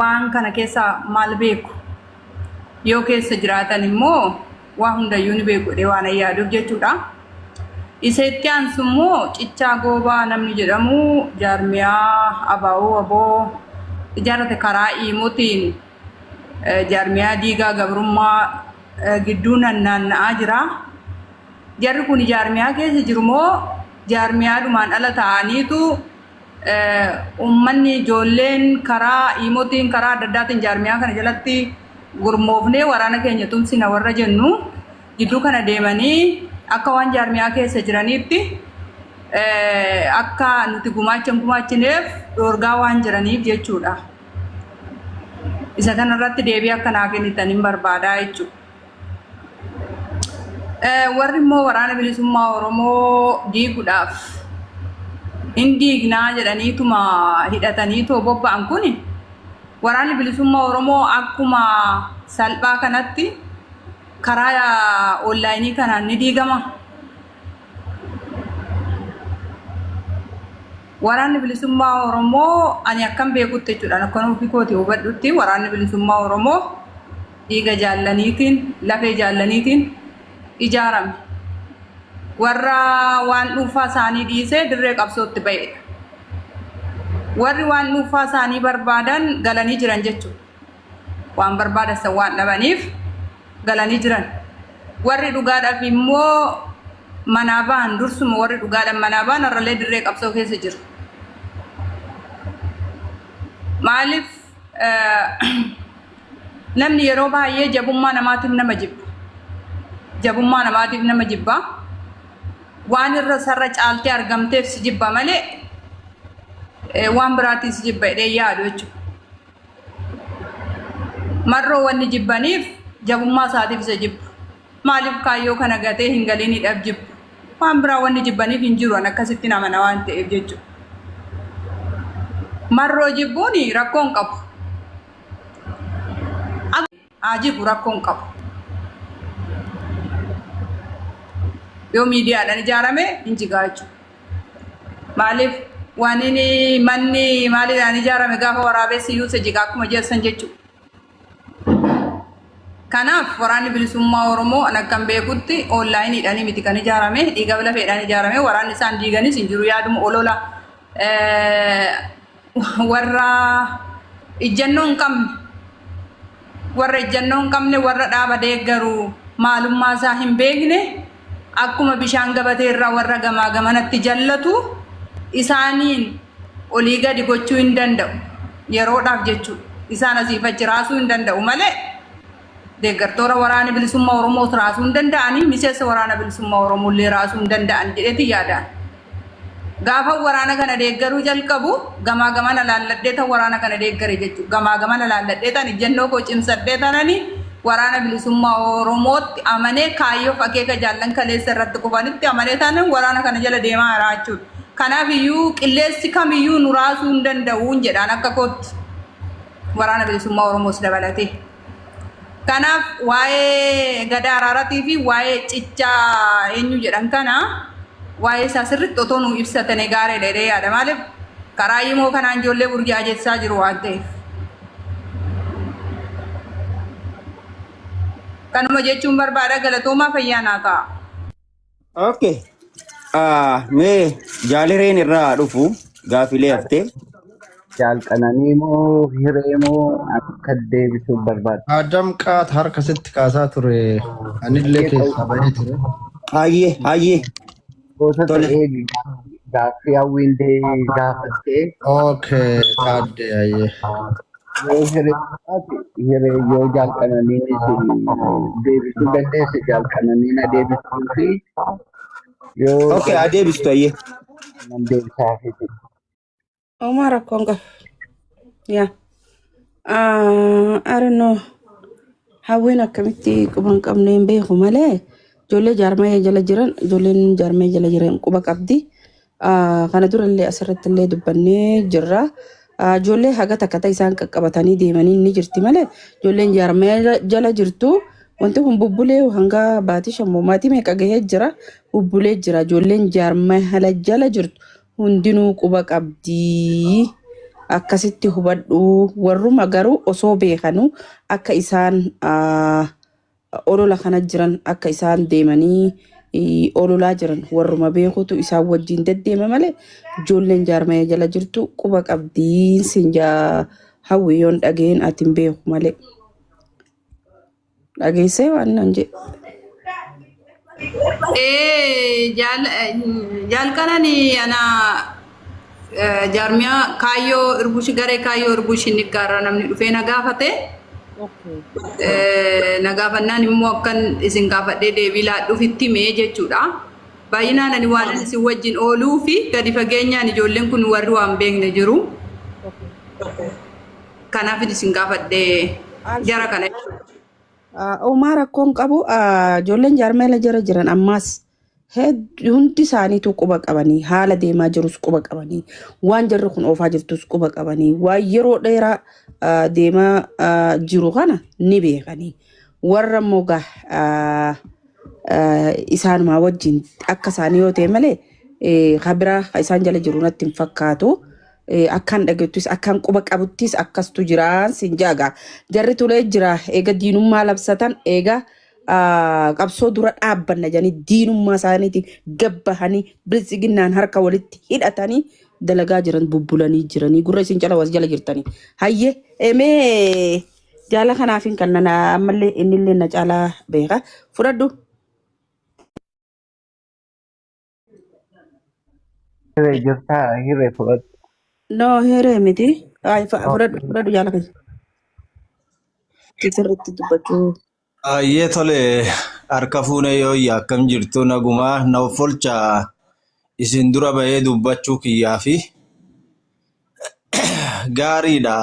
waan kana keessa maal beeku? Yoo keessa jiraatan immoo waa hundayyuu ni beeku jedhee waan yaaduuf jechuudha. Isa itti aansu immoo Cichaa Goobaa namni jedhamu jaarmiyaa ABO WBO ijaarrate karaa iimotiin jaarmiyaa diigaa gabrummaa gidduu naanna'aa jira. Jarri kun jaarmiyaa keessa jiru moo jaarmiyaadhumaan ala ta'aniitu uummanni ijoolleen karaa iimotiin karaa adda addaatiin jaarmiyaa kana jalatti gurmoofnee waraana keenya tumsina warra jennu gidduu kana deemanii akka waan jaarmiyaa keessa jiraniitti akka nuti gumaacha hin gumaachineef dhoorgaa waan jiraniif jechuudha. Isa kanarratti deebii akka naa kennitan hin barbaadaa jechuudha. Warri immoo waraana bilisummaa Oromoo diiguudhaaf hin diignaa jedhaniituma hidhataniitoo bobba'an kun waraanni bilisummaa Oromoo akkuma salphaa kanatti karaa onlaayinii kanaan ni diigama. Waraanni bilisummaa Oromoo ani akkam beekutti jechuudha akkan ofii kooti hubadhutti waraanni bilisummaa Oromoo dhiiga jaallaniitiin lafee jaallaniitiin ijaarame. Warra waan dhuunfaa isaanii dhiisee dirree qabsootti ba'edha. Warri waan dhuunfaa isaanii barbaadan galanii jiran jechuudha. Waan barbaadan san waan dhabaniif galanii jiran. Warri dhugaadhaaf immoo manaa ba'an dursuma warri dhugaadhaan manaa ba'an har'allee dirree qabsoo keessa jiru. Maaliif namni yeroo baay'ee jabummaa namaatiif nama jibba. Jabummaa namaatiif nama jibba. Waan irra sarara caaltee argamteef si jibba malee waan biraatiin si jibba jedhee yaadu jechuudha. Marroo wanni jibbaniif jabummaa isaatiif isa jibbu. Maaliif kaayyoo kana gatee hin galiinidhaaf jibbu. Waan biraa wanni jibbaniif hin jiru an akkasitti amana waan ta'eef jechuudha. Marroo jibbuun rakkoo hin qabu. Haa jibbu rakkoo hin qabu. Yoo miidiyaadhaan ijaarame hin jigaa jechuudha. Maaliif waan inni manni maaliidhaan ijaarame gaafa waraabessi iyyuu isa jigaa akkuma jeessan jechuudha. Kanaaf waraanni bilisummaa Oromoo an akkan beekutti onlaayiniidhaan miti kan ijaarame dhiiga lafeedhaan ijaarame waraanni isaan diiganis hin jiru yaaduma olola warra ijjannoo hin qabne warra ijjannoo hin qabne warra dhaaba deeggaru maalummaa isaa hin beekne akkuma bishaan gabatee irraa warra gamaa gamanatti jallatu isaaniin olii gadi gochuu hin danda'u yeroodhaaf jechuudha. Isaan asiif achi raasuu hin danda'u malee deeggartoota waraana bilisummaa Oromoo raasuu hin danda'anii miseensa waraana bilisummaa Oromoo illee raasuu hin danda'an jedheeti yaadaan. Gaafa waraana kana deeggaruu jalqabu gamaa gamana laalladhee tan waraana kana deeggare jechuudha. Gamaa gamana laalladhee tan ijjannoo koo cimsadhee tanani waraana bilisummaa Oromootti amanee kaayyoof akeeka jaallan kaleessa irratti kufanitti amanee tanan waraana kana jala deemaa jira jechuudha. Kanaaf iyyuu qilleensi kamiyyuu nu raasuu hin danda'u jedhaan akka kootti waraana bilisummaa Oromoos dabalatee. Kanaaf waa'ee gadaa araaratii fi waa'ee cichaa eenyu jedhan kana waa'ee isaa sirriitti otoo nu ibsatanii gaarii dha jedhee yaada. Maaliif karaa himoo kanaan ijoollee burjaajessaa jiru waan ta'eef. Kanuma jechuun barbaada galatoomaa fayyaa naa ta'a. Okay. Mee jaalireen irraa dhufu gaafilee haftee. Jaalqananii moo hiree moo akka deebisuuf barbaadu? Adam qaat harka sitti kaasaa ture. Anillee keessaa bahee ture. Hayyee hayyee. Gosa Tole. ta'ee gaaffii hawwiin gaafattee Okay, taaddee hayyee. Yoo hiree taate hiree yoo jaalqananiin isin deebisuu dandeesse jaalqananii na deebisuu fi yoo Okay, adeebistu ayyee. nan deebisaafiti. Homaa rakkoon qabu. Yaa. I don't know. Hawwiin akkamitti quba hin qabne hin beeku malee ijoollee jaarmee jala jiran, ijoolleen jaarmee jala jiran quba qabdi. Kana durallee asirratti illee dubbannee jirra. Ijoollee haga takka ta'e isaan qaqqabatanii deemanii ni jirti malee ijoolleen jaarmee jala jirtu wanti kun bubbulee hanga baatii shammoo maatii meeqa gahee jira, bubbulee jira. Ijoolleen jaarmee jala jirtu hundinuu quba qabdi. Akkasitti hubadhu, warruma garuu osoo beekanuu akka isaan olola kana jiran, akka isaan deemanii ololaa jiran warruma beekutu isaan wajjin deddeema malee ijoolleen jaarmaya jala jirtu quba qabdii sinjaa. Hawwi, yoon dhageen ati hin beeku malee dhageessee waan nan jedhe. Ee, jaalqanani ana jaarmiyaa kaayyoo irbushi garee kaayyoo irbushi niggaarraa namni dhufee na gaafate. Na gaafannaan immoo akkan isin gaafadhee deebii laadhuuf itti himee jechuudha. Baay'inaan ani waan ani isin wajjin ooluu fi gadi fageenyaan ijoolleen kun warri waan beekne jiru. Kanaaf isin gaafadhee jara kana jechuudha. Uumaa rakkoon qabu, ijoolleen jaarmeela jala jiran ammaas hundi isaaniitu quba qabanii, haala deemaa jirus quba qabanii, waan jarri kun oofaa jirtus quba qabanii, waan yeroo dheeraa deemaa jiru kana ni beekanii. Warra immoo gaa isaanumaa wajjin akka isaanii yoo ta'e malee kabiraa isaan jala jiru natti hin fakkaatu. Akkaan dhageettus akkaan quba qabuttis akkastu jiraan sin jaaga. Jarri tulee jira, eega diinummaa labsatan, eega qabsoo dura dhaabbanna jedhanii diinummaa isaaniitiin gabbahanii biltsiginnaan harka walitti hidhatanii dalagaa jiran bubbulanii jiranii gurra isin cala was jala jirtanii. Hayyee, emee jaala kanaafin kan nana ammallee innillee na caalaa beeka. Fudhadhu. Hiree jirtaa, hiree fudhadhu. No, hiree miti. Ay, fudhadhu, fudhadhu jaala kana. Sirriitti dubbachuu. Ayyee, tole, harka fuune yooyya, akkam jirtu, nagumaa? Na offolcha, isin dura bahee dubbachuu kiyyaa fi gaariidha.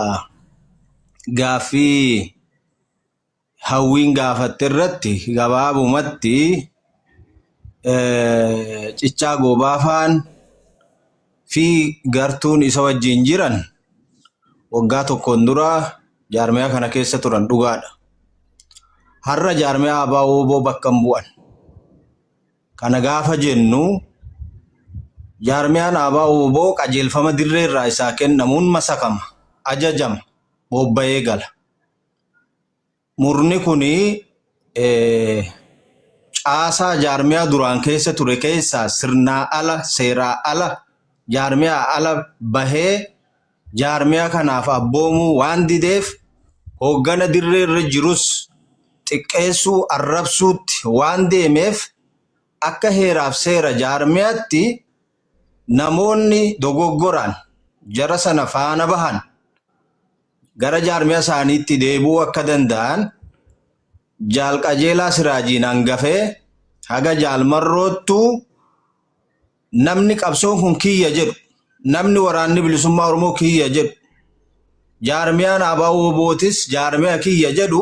Gaaffii hawwiin gaafatte irratti gabaabumatti Cichaa Goobaafaan fi gartuun isa wajjin jiran waggaa tokkoon dura jaarmiyaa kana keessa turan dhugaadha. Har'a jaarmiyaa ABO bakka hin bu'an. Kana gaafa jennu jaarmiyaan ABO qajeelfama dirree irraa isaa kennamuun masakama, ajajama, bobba'ee gala. Murni kuni caasaa jaarmiyaa duraan keessa ture keessaa sirnaa ala, seeraa ala, jaarmiyaa ala bahee jaarmiyaa kanaaf abboomuu waan dideef hooggana dirree irra jirus xiqqeessuu, arrabsuutti waan deemeef akka heeraaf seera jaarmiyaatti namoonni dogoggoraan jara sana faana bahan gara jaarmiyaa isaaniitti deebi'uu akka danda'an Jaal Qajeelaa Siraajiin hangafee haga Jaal Marroottuu namni qabsoon kun kiyya jedhu, namni waraanni bilisummaa Oromoo kiyya jedhu, jaarmiyaan ABO-WBOtis jaarmiyaa kiyya jedhu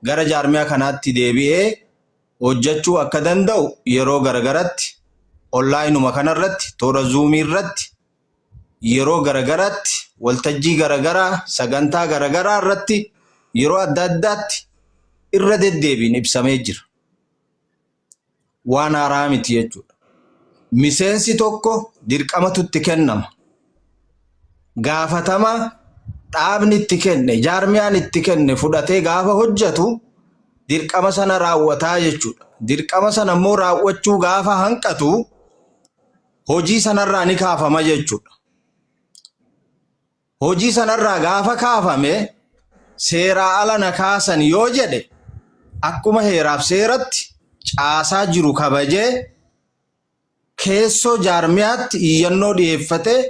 gara jaarmiyaa kanaatti deebi'ee hojjechuu akka danda'u yeroo garagaratti onlaayinuma kanarratti, toora zuumii irratti, yeroo garagaraatti, waltajjii garagaraa, sagantaa garagaraa irratti, yeroo adda addaatti irra deddeebiin ibsamee jira. Waan haaraa miti jechuudha. Miseensi tokko dirqamatu itti kennama. Gaafatama dhaabni itti kenne, jaarmiyaan itti kenne fudhatee gaafa hojjetu dirqama sana raawwataa jechuudha. Dirqama sana immoo raawwachuu gaafa hanqatu hojii sanarraa ni kaafama jechuudha. Hojii sanarraa gaafa kaafame seeraa ala na kaasan yoo jedhe akkuma heeraaf seeratti caasaa jiru kabajee keessoo jaarmiyaatti iyyannoo dhiyeeffatee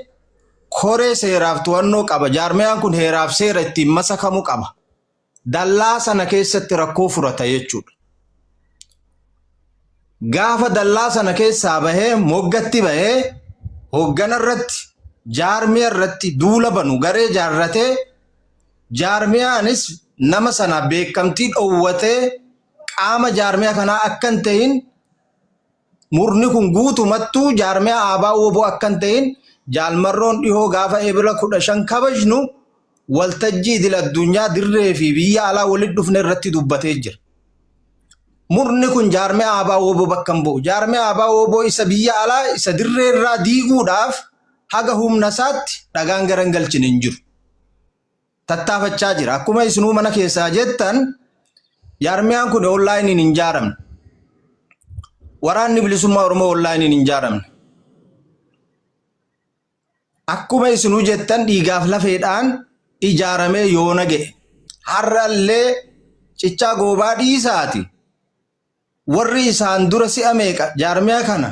Koree seeraaf to'annoo qaba. Jaarmiyaan kun heeraaf seera ittiin masakamu qaba. Dallaa sana keessatti rakkoo furata jechuudha. Gaafa dallaa sana keessaa bahee moggatti bahee hoggana irratti, jaarmiyaa irratti duula banu garee jaarratee, jaarmiyaanis nama sana beekamtii dhoowwatee, qaama jaarmiyaa kanaa akka hin ta'in, murni kun guutumattuu jaarmiyaa ABO akka hin ta'in, jaalmarroon dhihoo gaafa Eebila 15 kabajnu waltajjii idil addunyaa dirree fi biyya alaa walitti dhufne irratti dubbatee jira. Murni kun jaarmiyaa ABO bakka hin bu'u. Jaarmiyaa ABO isa biyya alaa isa dirree irraa diiguudhaaf haga humna isaatti dhagaan garan galchine hin jiru. Tattaafachaa jira. Akkuma isinuu mana keessaa jettan, jaarmiyaan kun onlaayiniin hin ijaaramne. Waraanni Bilisummaa Oromoo onlaayiniin hin ijaaramne. Akkuma isinuu jettan, dhiigaaf lafeedhaan ijaaramee yoona ga'e. Har'allee cichaa goobaa dhiisaati. Warri isaan dura si'a meeqa jaarmiyaa kana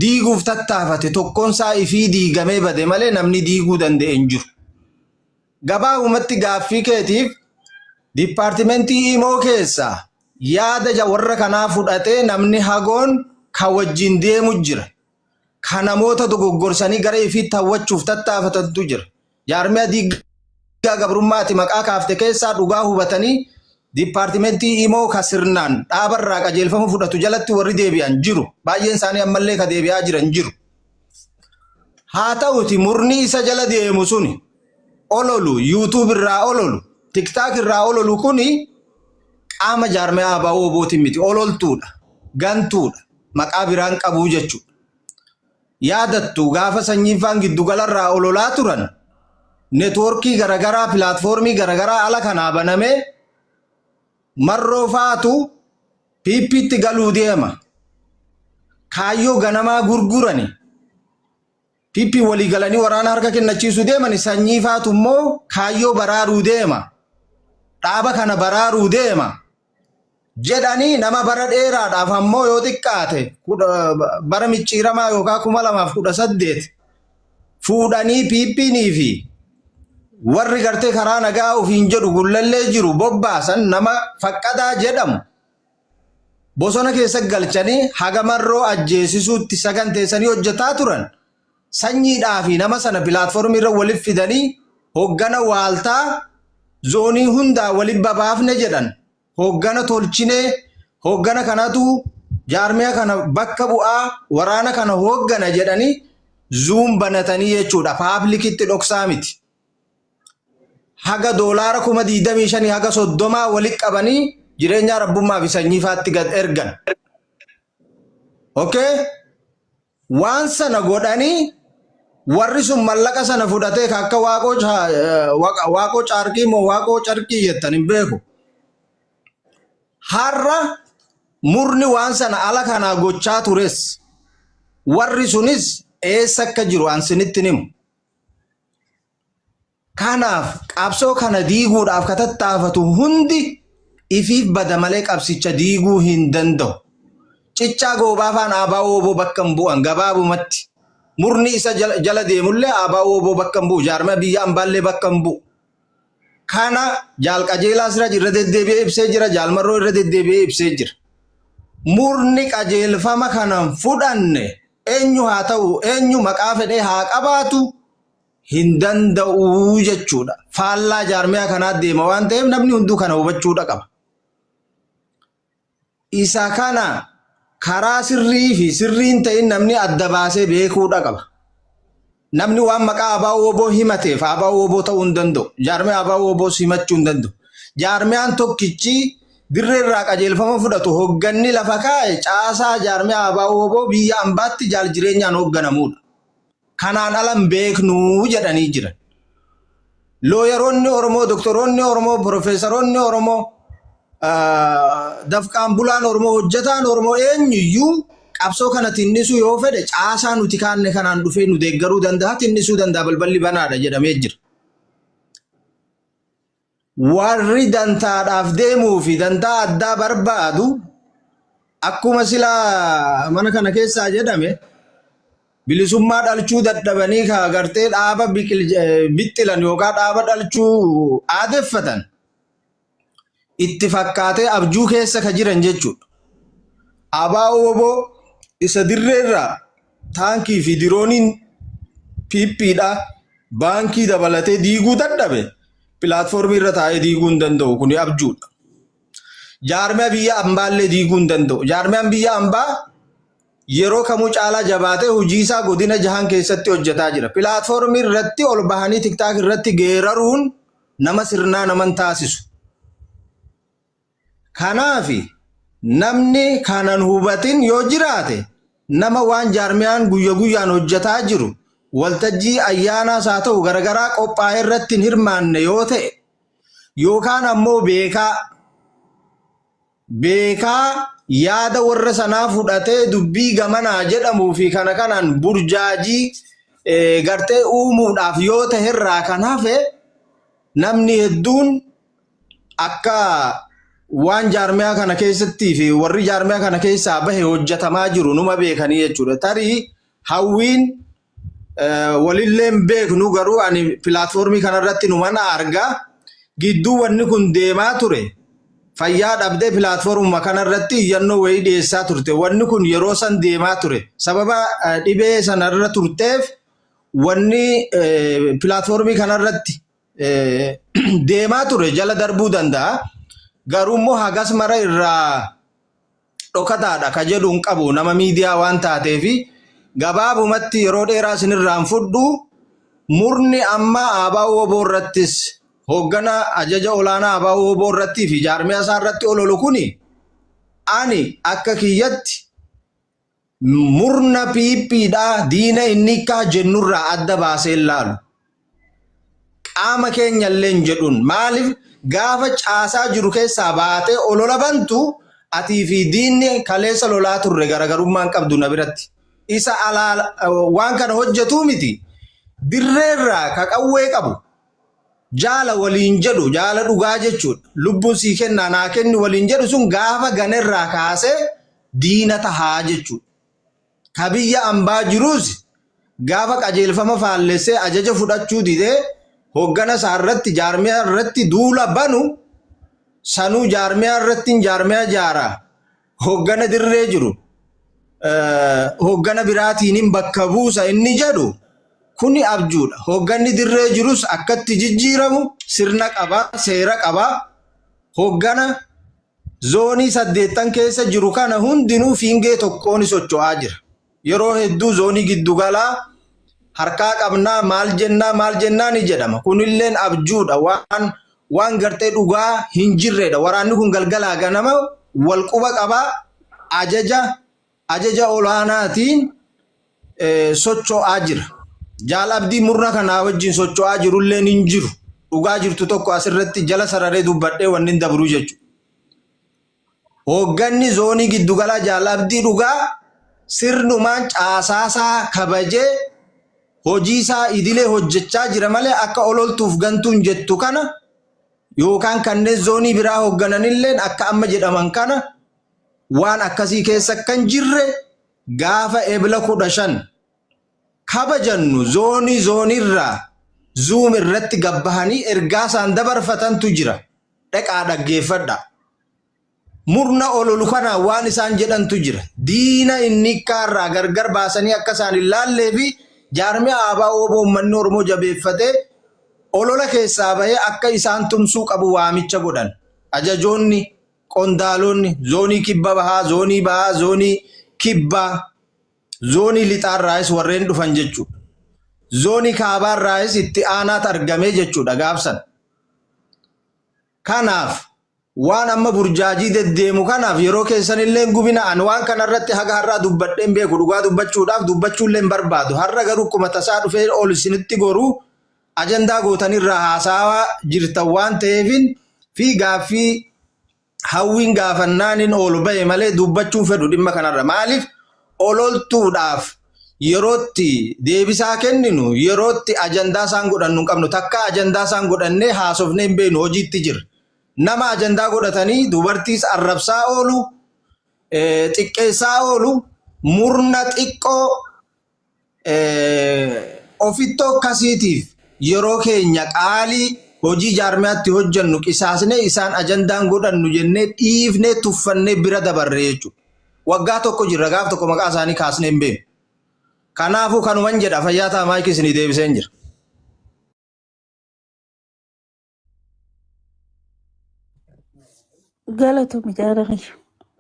diiguuf tattaafate, tokkoon isaa ifii diigamee bade malee namni diiguu danda'e hin jiru. Gabaabumatti, gaaffii keetiif, diippaartimentii imoo keessaa yaada warra kanaa fudhatee namni hagoon kan wajjin deemu jira. Kan namoota dogoggorsanii gara ifiitti hawwachuuf tattaafatantu jira. Jaarmiyaa diigaa gabrummaati maqaa kaafte keessaa dhugaa hubatanii diippaartimentii imoo ka sirnaan dhaabarraa qajeelfama fudhatu jalatti warri deebi'an jiru. Baay'een isaanii ammallee ka deebi'aa jiran jiru. Haa ta'uti, murni isa jala deemu suni ololu, YouTube irraa ololu, TikTok irraa ololu kuni qaama jaarmiyaa ABO WBOtiin miti, ololtuudha, gantuudha, maqaa biraan qabuu jechuudha. Yaadattu, gaafa sanyiinfaan giddugalarraa ololaa turan, networkii garaagaraa, pilaatfoormii garaagaraa ala kanaa banamee marroo faatu PPtti galuu deema. Kaayyoo ganamaa gurgurani. PP walii galanii waraana harka kennachiisuu deemani, sanyii faatu immoo kaayyoo baraaruu deema. Dhaaba kana baraaruu deema. Jedhanii nama bara dheeraadhaaf ammoo yoo xiqqaate bara micciiramaa yookaan 2018 fuudhanii PPnii fi warri gartee karaa nagaa ofiin jedhu gullallee jiru bobbaasan, nama faqqadaa jedhamu bosona keessa galchanii haga marroo ajjeesisuutti saganteessanii hojjetaa turan. Sanyiidhaa fi nama sana pilaatfoormii irra walitti fidanii hoggana waaltaa zoonii hundaa walitti babaafne jedhan, hoggana tolchinee, hoggana kanatu jaarmiyaa kana bakka bu'aa, waraana kana hoggana jedhanii Zoom banatanii jechuudha, publicitti, dhoksaa miti. Haga doolaara 25,000 haga 30 walitti qabanii jireenya rabbummaa fi sanyii faatti gad ergan. Okay? Waan sana godhanii warri sun mallaqa sana fudhatee ka akka waaqoo waaqoo caarqii moo waaqoo carqii jettan hin beeku. Har'a murni waan sana ala kanaa gochaa tures, warri sunis eessa akka jiru an sinitti himu. Kanaaf qabsoo kana diiguudhaaf ka tattaafatu hundi ifiif bada malee qabsicha diiguu hin danda'u. Ciccaa goobaa faan ABO WBO bakka hin bu'an gabaabumatti. Murni isa jala deemullee ABO WBO bakka hin bu'u. Jaarmaya biyya ambaallee bakka hin bu'u. Kana jaal Qajeelaa Siraaj irra deddeebi'ee ibsee jira. Jaal Marroo irra deddeebi'ee ibsee jira. Murni qajeelfama kana hin fudhanne eenyu haa ta'u, eenyu maqaa fedhee haa qabaatu, hin danda'u jechuudha. Faallaa jaarmiyaa kanaa deema waan ta'eef namni hunduu kana hubachuudha qaba. Isa kana karaa sirrii fi sirriin ta'in namni adda baasee beekuudha qaba. Namni waan maqaa ABO WBO himateef ABO WBO ta'uu hin danda'u. Jaarmiyaa ABO WBOs himachuu hin danda'u. Jaarmiyaan tokkichi dirree irraa qajeelfama fudhatu, hogganni lafa kaa'e, caasaa jaarmiyaa ABO WBO biyya ambaatti jaal jireenyaan hogganamudha. Kanaan ala hin beeknuu jedhanii jiran. Looyaroonni Oromoo, doktoroonni Oromoo, profeesaroonni Oromoo, dafqaan bulaan Oromoo, hojjetaan Oromoo eenyuyyuu qabsoo kana tinnisuu yoo fedhe, caasaa nuti kaanne kanaan dhufee nu deeggaruu danda'a, tinnisuu danda'a, balballi banaadha jedhamee jira. Warri dantaadhaaf deemuu fi dantaa addaa barbaadu, akkuma silaa mana kana keessaa jedhame, Bilisummaa dhalchuu dadhabanii ka gartee dhaaba bixxilan yookaan dhaaba dhalchuu aadeffatan itti fakkaatee abjuu keessa ka jiran jechuudha. ABO WBO isa dirreerraa taankii fi dirooniin PPdha baankii dabalatee diiguu dadhabe pilaatfoormii irra taa'ee diiguu hin danda'u, kuni abjuudha. Jaarmiyaa biyya ambaallee diiguu hin danda'u. Jaarmiyaan biyya ambaa yeroo kamuu caalaa jabaatee hojii isaa godina jahan keessatti hojjetaa jira. Pilaatfoormii irratti ol bahanii TikTok irratti geeraruun nama sirnaa nama hin taasisu. Kanaaf namni kanan hubatin yoo jiraate, nama waan jaarmiyaan guyya guyyaan hojjetaa jiru waltajjii ayyaanaas haa ta'u garagaraa qophaa'e irratti hin hirmaanne yoo ta'e, yookaan ammoo beekaa beekaa yaada warra sanaa fudhatee dubbii gamanaa jedhamuu fi kana kanaan burjaajii gartee uumuudhaaf yoo ta'e irraa kan hafe, namni hedduun akka waan jaarmiyaa kana keessattii fi warri jaarmiyaa kana keessaa bahe hojjetamaa jiru numa beekanii jechuudha. Tarii Hawwiin walillee hin beeknu, garuu ani pilaatfoormii kanarratti numan arga. Gidduu wanni kun deemaa ture, fayyaa dhabdee pilaatfoormuma kanarratti iyyannoo wayii dhiyeessaa turte. Wanni kun yeroo san deemaa ture. Sababa dhibee sanarra turteef wanni pilaatfoormii kanarratti deemaa ture jala darbuu danda'a. Garuu immoo hagas mara irraa dhokataadha ka jedhu hin qabu, nama miidiyaa waan taateefi. Gabaabumatti, yeroo dheeraa isinirraa hin fudhu, murni amma ABO WBO irrattis hooggana ajaja olaanaa ABO WBO irrattii fi jaarmiyaa isaa irratti ololu kuni, ani akka kiyyatti murna PPdha diina inni kaa jennurraa adda baasee ilaalu. Qaama keenya illee hin jedhuun. Maaliif? Gaafa caasaa jiru keessaa baatee olola bantu, atii fi diinni kaleessa lolaa turre garaagarummaan qabdu na biratti. Isa alaa waan kana hojjetuu miti. Dirreerraa ka qawwee qabu jaala waliin jedhu, jaala dhugaa jechuudha. Lubbuun sii kennaa naa kenni waliin jedhu sun gaafa ganerraa kaasee diina tahaa jechuudha. Ka biyya ambaa jirus gaafa qajeelfama faallessee ajaja fudhachuu didee hoggana isaa irratti, jaarmiyaa irratti duula banu, sanuu jaarmiyaa irratti jaarmiyaa jaara, hoggana dirree jiru hoggana biraatiin bakka buusa inni jedhu kuni abjuudha. Hogganni dirree jirus akkatti jijjiiramu sirna qaba, seera qaba. Hoggana zoonii 8 keessa jiru kana hundinuu fiingee tokkoon socho'aa jira. Yeroo hedduu zoonii giddugalaa harkaa qabnaa, maal jennaa maal jennaa ni jedhama. Kunilleen abjuudha, waan gartee dhugaa hin jirredha. Waraanni kun galgalaa ganama wal quba qabaa, ajaja olaanaatiin socho'aa jira. Jaal Abdii murna kanaa wajjin socho'aa jirulleen hin jiru. Dhugaa jirtu tokko asirratti jala sararee dubbadhee wanni hin dabru jechuudha. Hoogganni zoonii giddugalaa Jaal Abdii Dhugaa sirnumaan caasaasaa kabajee hojii isaa idilee hojjechaa jira malee, akka ololtuuf gantuun jettu kana yookaan kanneen zoonii biraa hooggananilleen akka amma jedhaman kana waan akkasii keessa kan jirre, gaafa Ebla 15 kabajannu zoonii zooniirraa Zoom irratti gabbahanii ergaa isaan dabarfatantu jira. Dhaqaa dhaggeeffadha. Murna ololu kana waan isaan jedhantu jira. Diina inni kaarraa gargar baasanii akka isaan hin laallee fi jaarmiyaa ABO WBO uummanni Oromoo jabeeffatee olola keessaa bahee akka isaan tumsuu qabu waamicha godhan. Ajajoonni, qondaalonni zoonii kibba bahaa, zoonii bahaa, zoonii kibbaa, zoonii lixaarraayis warreen dhufan jechuudha. Zoonii kaabaarraayis itti aanaatu argamee jechuudha gaafsan. Kanaaf waan amma burjaajii deddeemu kanaaf yeroo keessan illee gubina. Ani waan kanarratti haga har'aa dubbadheen beeku, dhugaa dubbachuudhaaf dubbachuullee hin barbaadu. Har'a garuu akkuma tasaa dhufee ol isinitti goruu, ajandaa gootanirraa haasawaa jirtan waan ta'eefin fi gaaffii Hawwiin gaafannaaniin oolu bahe malee dubbachuun fedhu dhimma kanarra. Maaliif? Ololtuudhaaf yerootti deebisaa kenninu, yerootti ajandaa isaan godhannu hin qabnu. Takka ajandaa isaan godhannee haasofnee hin beeknu, hojiitti jira. Nama ajandaa godhatanii dubartiis arrabsaa oolu, xiqqeessaa oolu, murna xiqqoo. Ofittoo akkasiitiif yeroo keenya qaalii hojii jaarmiyaatti hojjennu qisaasnee isaan ajandaan godhannu jennee dhiifnee tuffannee bira dabarre jechuudha. Waggaa tokko jirra, gaaf tokko maqaa isaanii kaasnee hin beeknu. Kanaafuu kanuman jedha, fayyaa ta'a, maayikii isinii deebiseen jira. Galatoomi jaalala.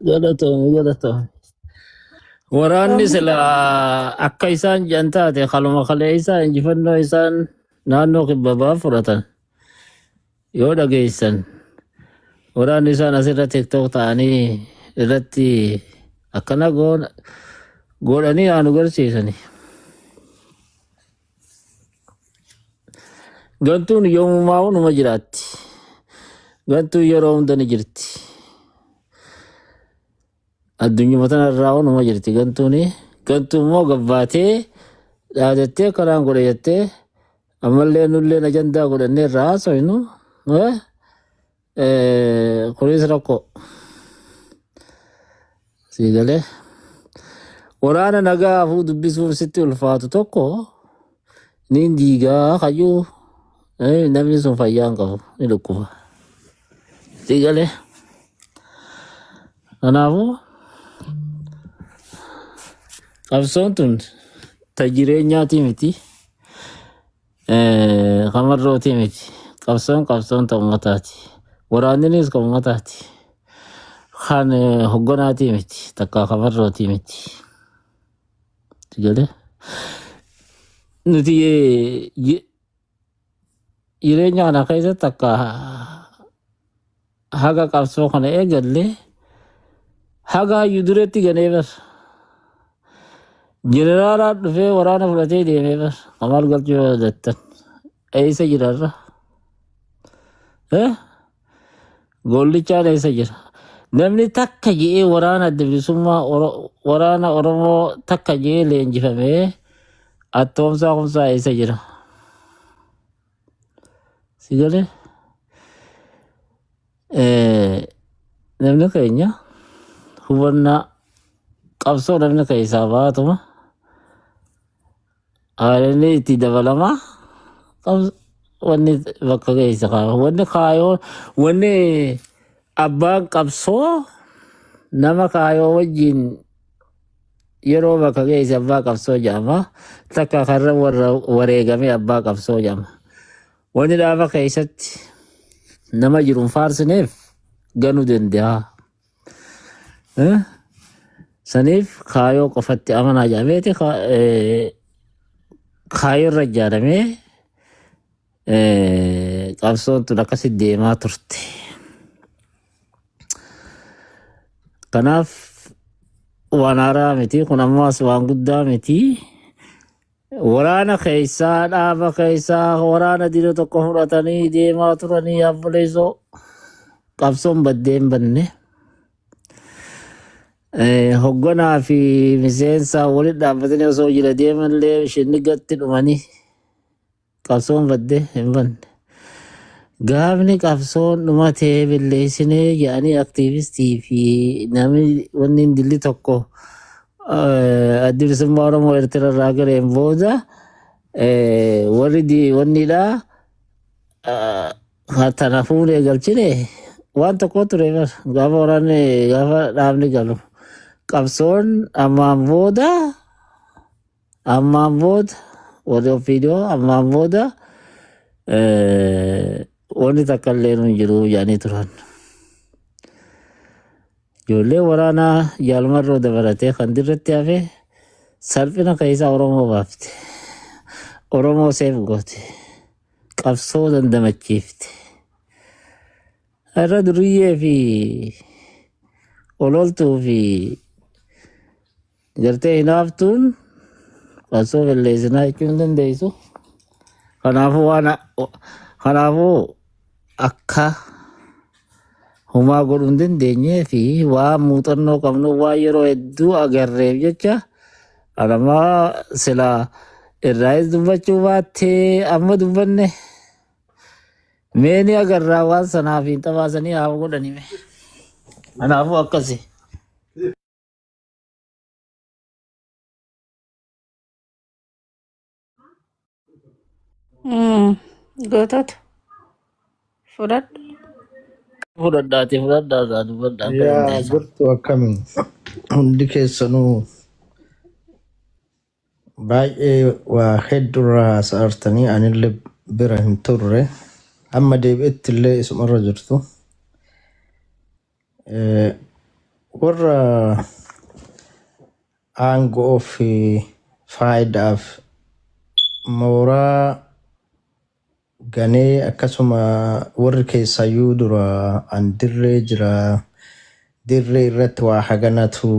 Galatoomi, galatoomi. Waraanni sila akka isaan jedhan taate kaluma kalee isaa injifannoo isaan naannoo kibbabaa fudhatan yoo dhageessan, waraanni isaan asirra TikTok ta'anii irratti akkana godhanii haa nu garsiisani. Gantuun yoomumaa numa jiraatti. Gantuun yeroo hunda ni jirti. Addunyuma tanarraa numa jirti gantuuni. Gantuun immoo gabbaatee dhaadattee karaan godhe jettee ammallee nullee ajandaa godhannee irraa haasofnu, kunis rakkoo. Sii galee, waraana nagaa hafuu dubbisuun sitti ulfaatu tokko niin diigaa kayyuu, namni sun fayyaa hin qabu, ni dhukkuba. Sii galee, kanaafuu qabsoon tun ta jireenyaatii miti, kamarrootii miti. Qabsoon qabsoon ta ummataati. Waraanninis kan ummataati. Kan hogganaatii miti, takka kamarrootii miti. Sii galee, nuti jireenya kana keessatti akka haga qabsoo kana eegalle haga hayyu duretti ganee bar. Jeneraalaan dhufee waraana fudhatee deemee bar. Kamaal Galchuu yoo yaadattan. Eessa jirarra? Gollichaan eessa jira? Namni takka je'ee waraana Adda Bilisummaa waraana Oromoo takka je'ee leenjifamee attoomsaa kumsaa eessa jira? Si galee? Namni keenya hubannaa qabsoo namni keessaa baatuma haalonni itti dabalama, wanni bakka keessa kaa'u wanni kaayoo, wanni abbaan qabsoo nama kaayoo wajjin yeroo bakka keessa abbaa qabsoo jedhama, takka karra warra wareegame abbaa qabsoo jedhama. Wanni dhaaba keessatti nama jiru hin faarsineef ganuu danda'a. Eh? Saniif kaayoo qofatti amanaa jedhameeti kaayoo irra ijaaramee qabsoon tun akkasitti deemaa turte. Kanaaf waan haaraa miti kun, ammaas waan guddaa miti. Waraana keessaa, dhaaba keessaa waraana dira tokko fudhatanii deemaa turanii yaabboleessoo, qabsoon baddee hin banne. Hogganaa fi miseensa walitti dhaabbatanii osoo jira deemanillee shinnigatti dhumanii qabsoon baddee hin banne. Gaafni qabsoon dhumatee billeessinee jedhanii aktiivistii fi namni wanni hin dilli tokko Addi Bilisummaa Oromoo Eertiraa irraa galeen booda warri wannidha tana fuunee galchine waan tokko ture bar, gaafa waraanni, gaafa dhaabni galu qabsoon ammaan booda warri ofiidoo ammaan booda wanni takka illee nu hin jiru jedhanii turan. Ijoollee waraanaa jaalmarroo dabalatee kan dirratti hafe salphina keessaa Oromoo baafte. Oromoo seef goote. Qabsoo dandamachiifte. Irra duriyyee fi ololtuu fi gartee hinaaftuun qabsoo balleessinaa jechuu hin dandeessu. Kanaafuu akka humaa godhuu hin dandeenyee fi waan muuxannoo qabnu, waan yeroo hedduu agarreef jecha, anamaa sila irraayis dubbachuu baattee amma dubbanne mee ni agarraa, waan sanaaf hin xabaasanii haa godhani mee. Kanaafuu akkasi. Gootota fudhadhu. Fudhadhaati fudhadhaa dubbadhaa akka Yaa dandeessan. gurtuu akkamii hundi keessanuu baay'ee waa hedduurraa haasa'artanii anillee bira hin turre amma deebi'etti illee isumarra jirtu. Warra aangoo fi faayidaaf mooraa ganee akkasuma warri keessayyuu dura an dirree jira dirree irratti waa haganatu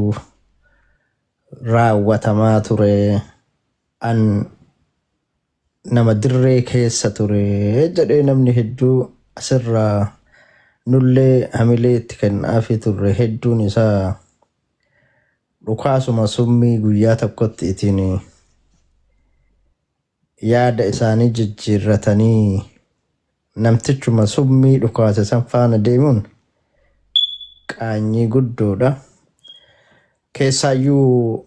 raawwatamaa ture an nama dirree keessa ture jedhee namni hedduu asirraa nullee hamilee itti kennaafii turre hedduun isaa dhukaasuma summii guyyaa tokkotti ittiin yaada isaanii jijjiirratanii namtichuma summii dhukaase san faana deemuun qaanyii guddoodha. Keessaayyuu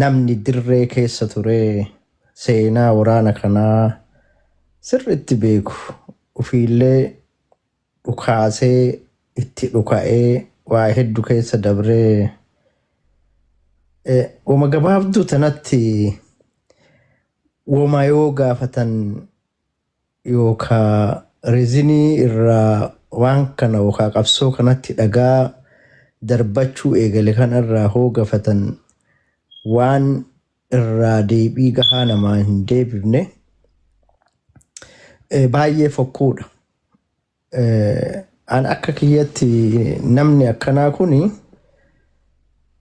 namni dirree keessa ture seenaa waraana kanaa sirriitti beeku ofiillee dhukaasee itti dhuka'ee waa hedduu keessa dabree wama gabaabduu tanatti wama yoo gaafatan yookaa reason irraa waan kana yookaa qabsoo kanatti dhagaa darbachuu eegale kanarraa hoo gafatan waan irraa deebii gahaa namaa hin deebifne baay'ee fokkuudha. An akka kiyyatti namni akkanaa kuni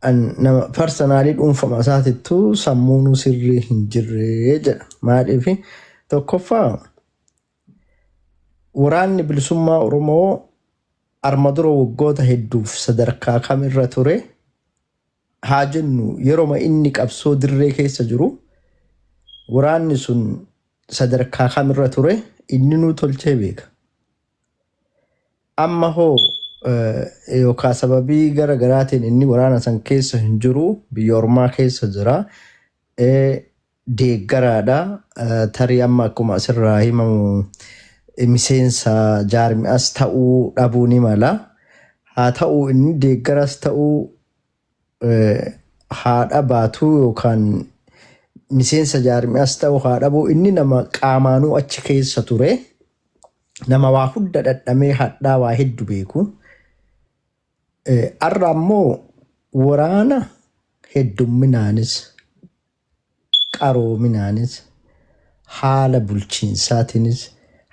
an nama personally dhuunfama isaatittuu sammuun sirrii hin jirre jedha. Maaliif tokkoffaa waraanni bilisummaa Oromoo arma dura waggoota hedduuf sadarkaa kamirra ture haa jennu yeroma inni qabsoo dirree keessa jiru waraanni sun sadarkaa kamirra ture inni nuu tolchee beeka. Amma hoo yookaan sababii gara garaatiin inni waraana san keessa hin jiru biyya ormaa keessa jira. Deeggaraadha. Tarii amma akkuma asirraa himamu miseensa jaarmi'as ta'uu dhabuu ni mala. Haa ta'uu inni deeggaras ta'uu haa dhabaatu yookaan miseensa jaarmi'as ta'uu haa dhabuu inni nama qaamaanuu achi keessa ture. Nama waa hunda dhadhamee hadhaa waa hedduu beeku. Har'a ammoo waraana heddumminaanis qaroominaanis haala bulchiinsaatiinis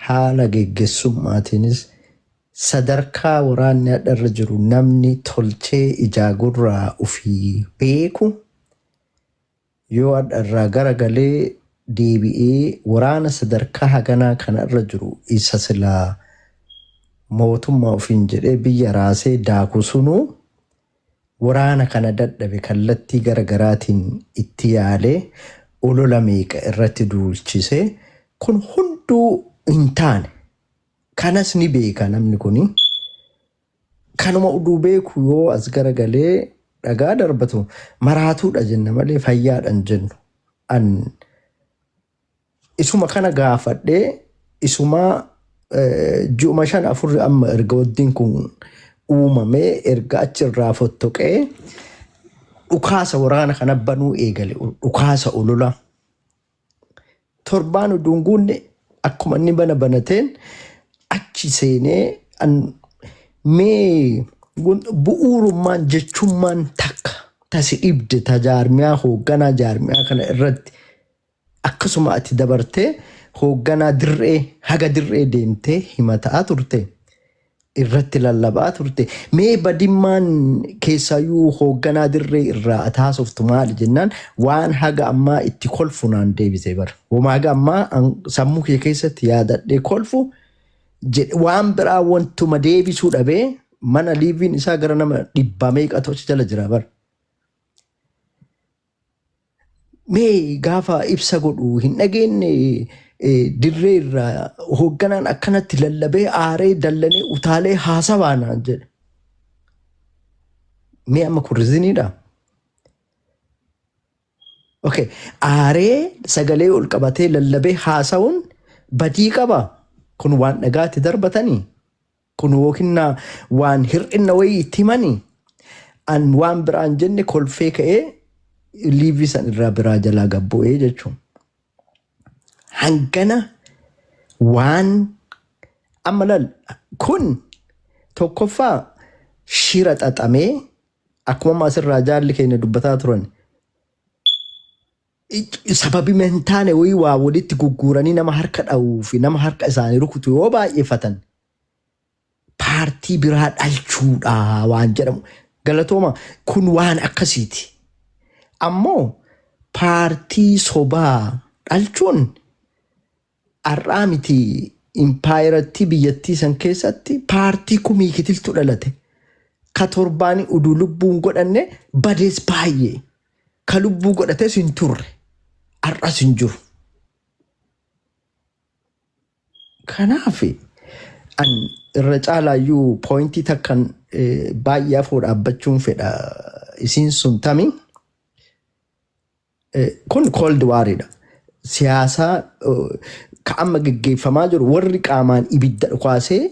haala geggeessummaatiinis sadarkaa waraanni hadha irra jiru namni tolchee ijaa gurraa ofii beeku yoo hadha irraa garagalee deebi'ee waraana sadarkaa haganaa kana irra jiru isa silaa mootummaa ofiin jedhee biyya raasee daaku sunuu waraana kana dadhabe kallattii gara garaatiin itti yaalee olola meeqa irratti duulchisee kun hunduu hin taane. Kanas ni beeka namni kuni. Kanuma uduu beeku yoo as garagalee dhagaa darbatu maraatuudha jenna malee fayyaadha hin jennu. An isuma kana gaafadhee isuma ji'uma shan afur amma erga waggiin kun uumamee erga achirraa fottoqee dhukaasa waraana kana banuu eegale dhukaasa olola. Torbaan utuu hin guunne akkuma inni bana banateen achi seenee mee bu'uurummaan jechummaan takka tasi dhibde ta jaarmiyaa hoogganaa jaarmiyaa kana irratti akkasuma ati dabartee hoogganaa dirree haga dirree deemtee himataa turte irratti lallabaa turte mee badimmaan keessaayyuu hoogganaa dirree irraa ati haasoftu maali jennaan waan haga ammaa itti kolfu naan deebise bara. Wama haga ammaa sammuu kee keessatti yaadadhee kolfu jedhe waan biraa wantuma deebisuu dhabee mana liiviin isaa gara nama dhibbaa meeqatu achi jala jira bara. Mee gaafa ibsa godhu hin dhageenye dirree irraa hoogganaan akkanatti lallabee aaree dallanee utaalee haasawaa naan jedhe. Mee amma kun reasoniidha? Okay. Aaree sagalee ol qabatee lallabee haasawuun Badii qaba. Kun waan dhagaatti darbatanii. Kun yookiin waan hir'ina wayii itti himanii. An waan biraan jenne kolfee ka'ee liivii san irraa biraa jalaa gabbu'ee jechuun. Hangana waan amma lal kun tokkoffaa shira xaxamee akkuma amma asirraa jaalli keenya dubbataa turan sababii hin taane wayii waa walitti gugguuranii nama harka dha'uu fi nama harka isaanii rukutu yoo baay'eeffatan paartii biraa dhalchuudha waan jedhamu. Galatooma kun waan akkasiiti. Ammoo paartii sobaa dhalchuun har'aa miti impaayirattii biyyattii san keessatti paartii kumii kitiltu dhalate. Ka torbaanii uduu lubbuun godhanne badees baay'ee. Ka lubbuu godhates hin turre. Har'as hin jiru. Kanaaf an irra caalaayyuu poointii takkan baay'ee afoo dhaabbachuun fedha. Isiin sun tami kun cold war'idha. Siyaasaa ka amma geggeeffamaa jiru warri qaamaan ibidda dhukaasee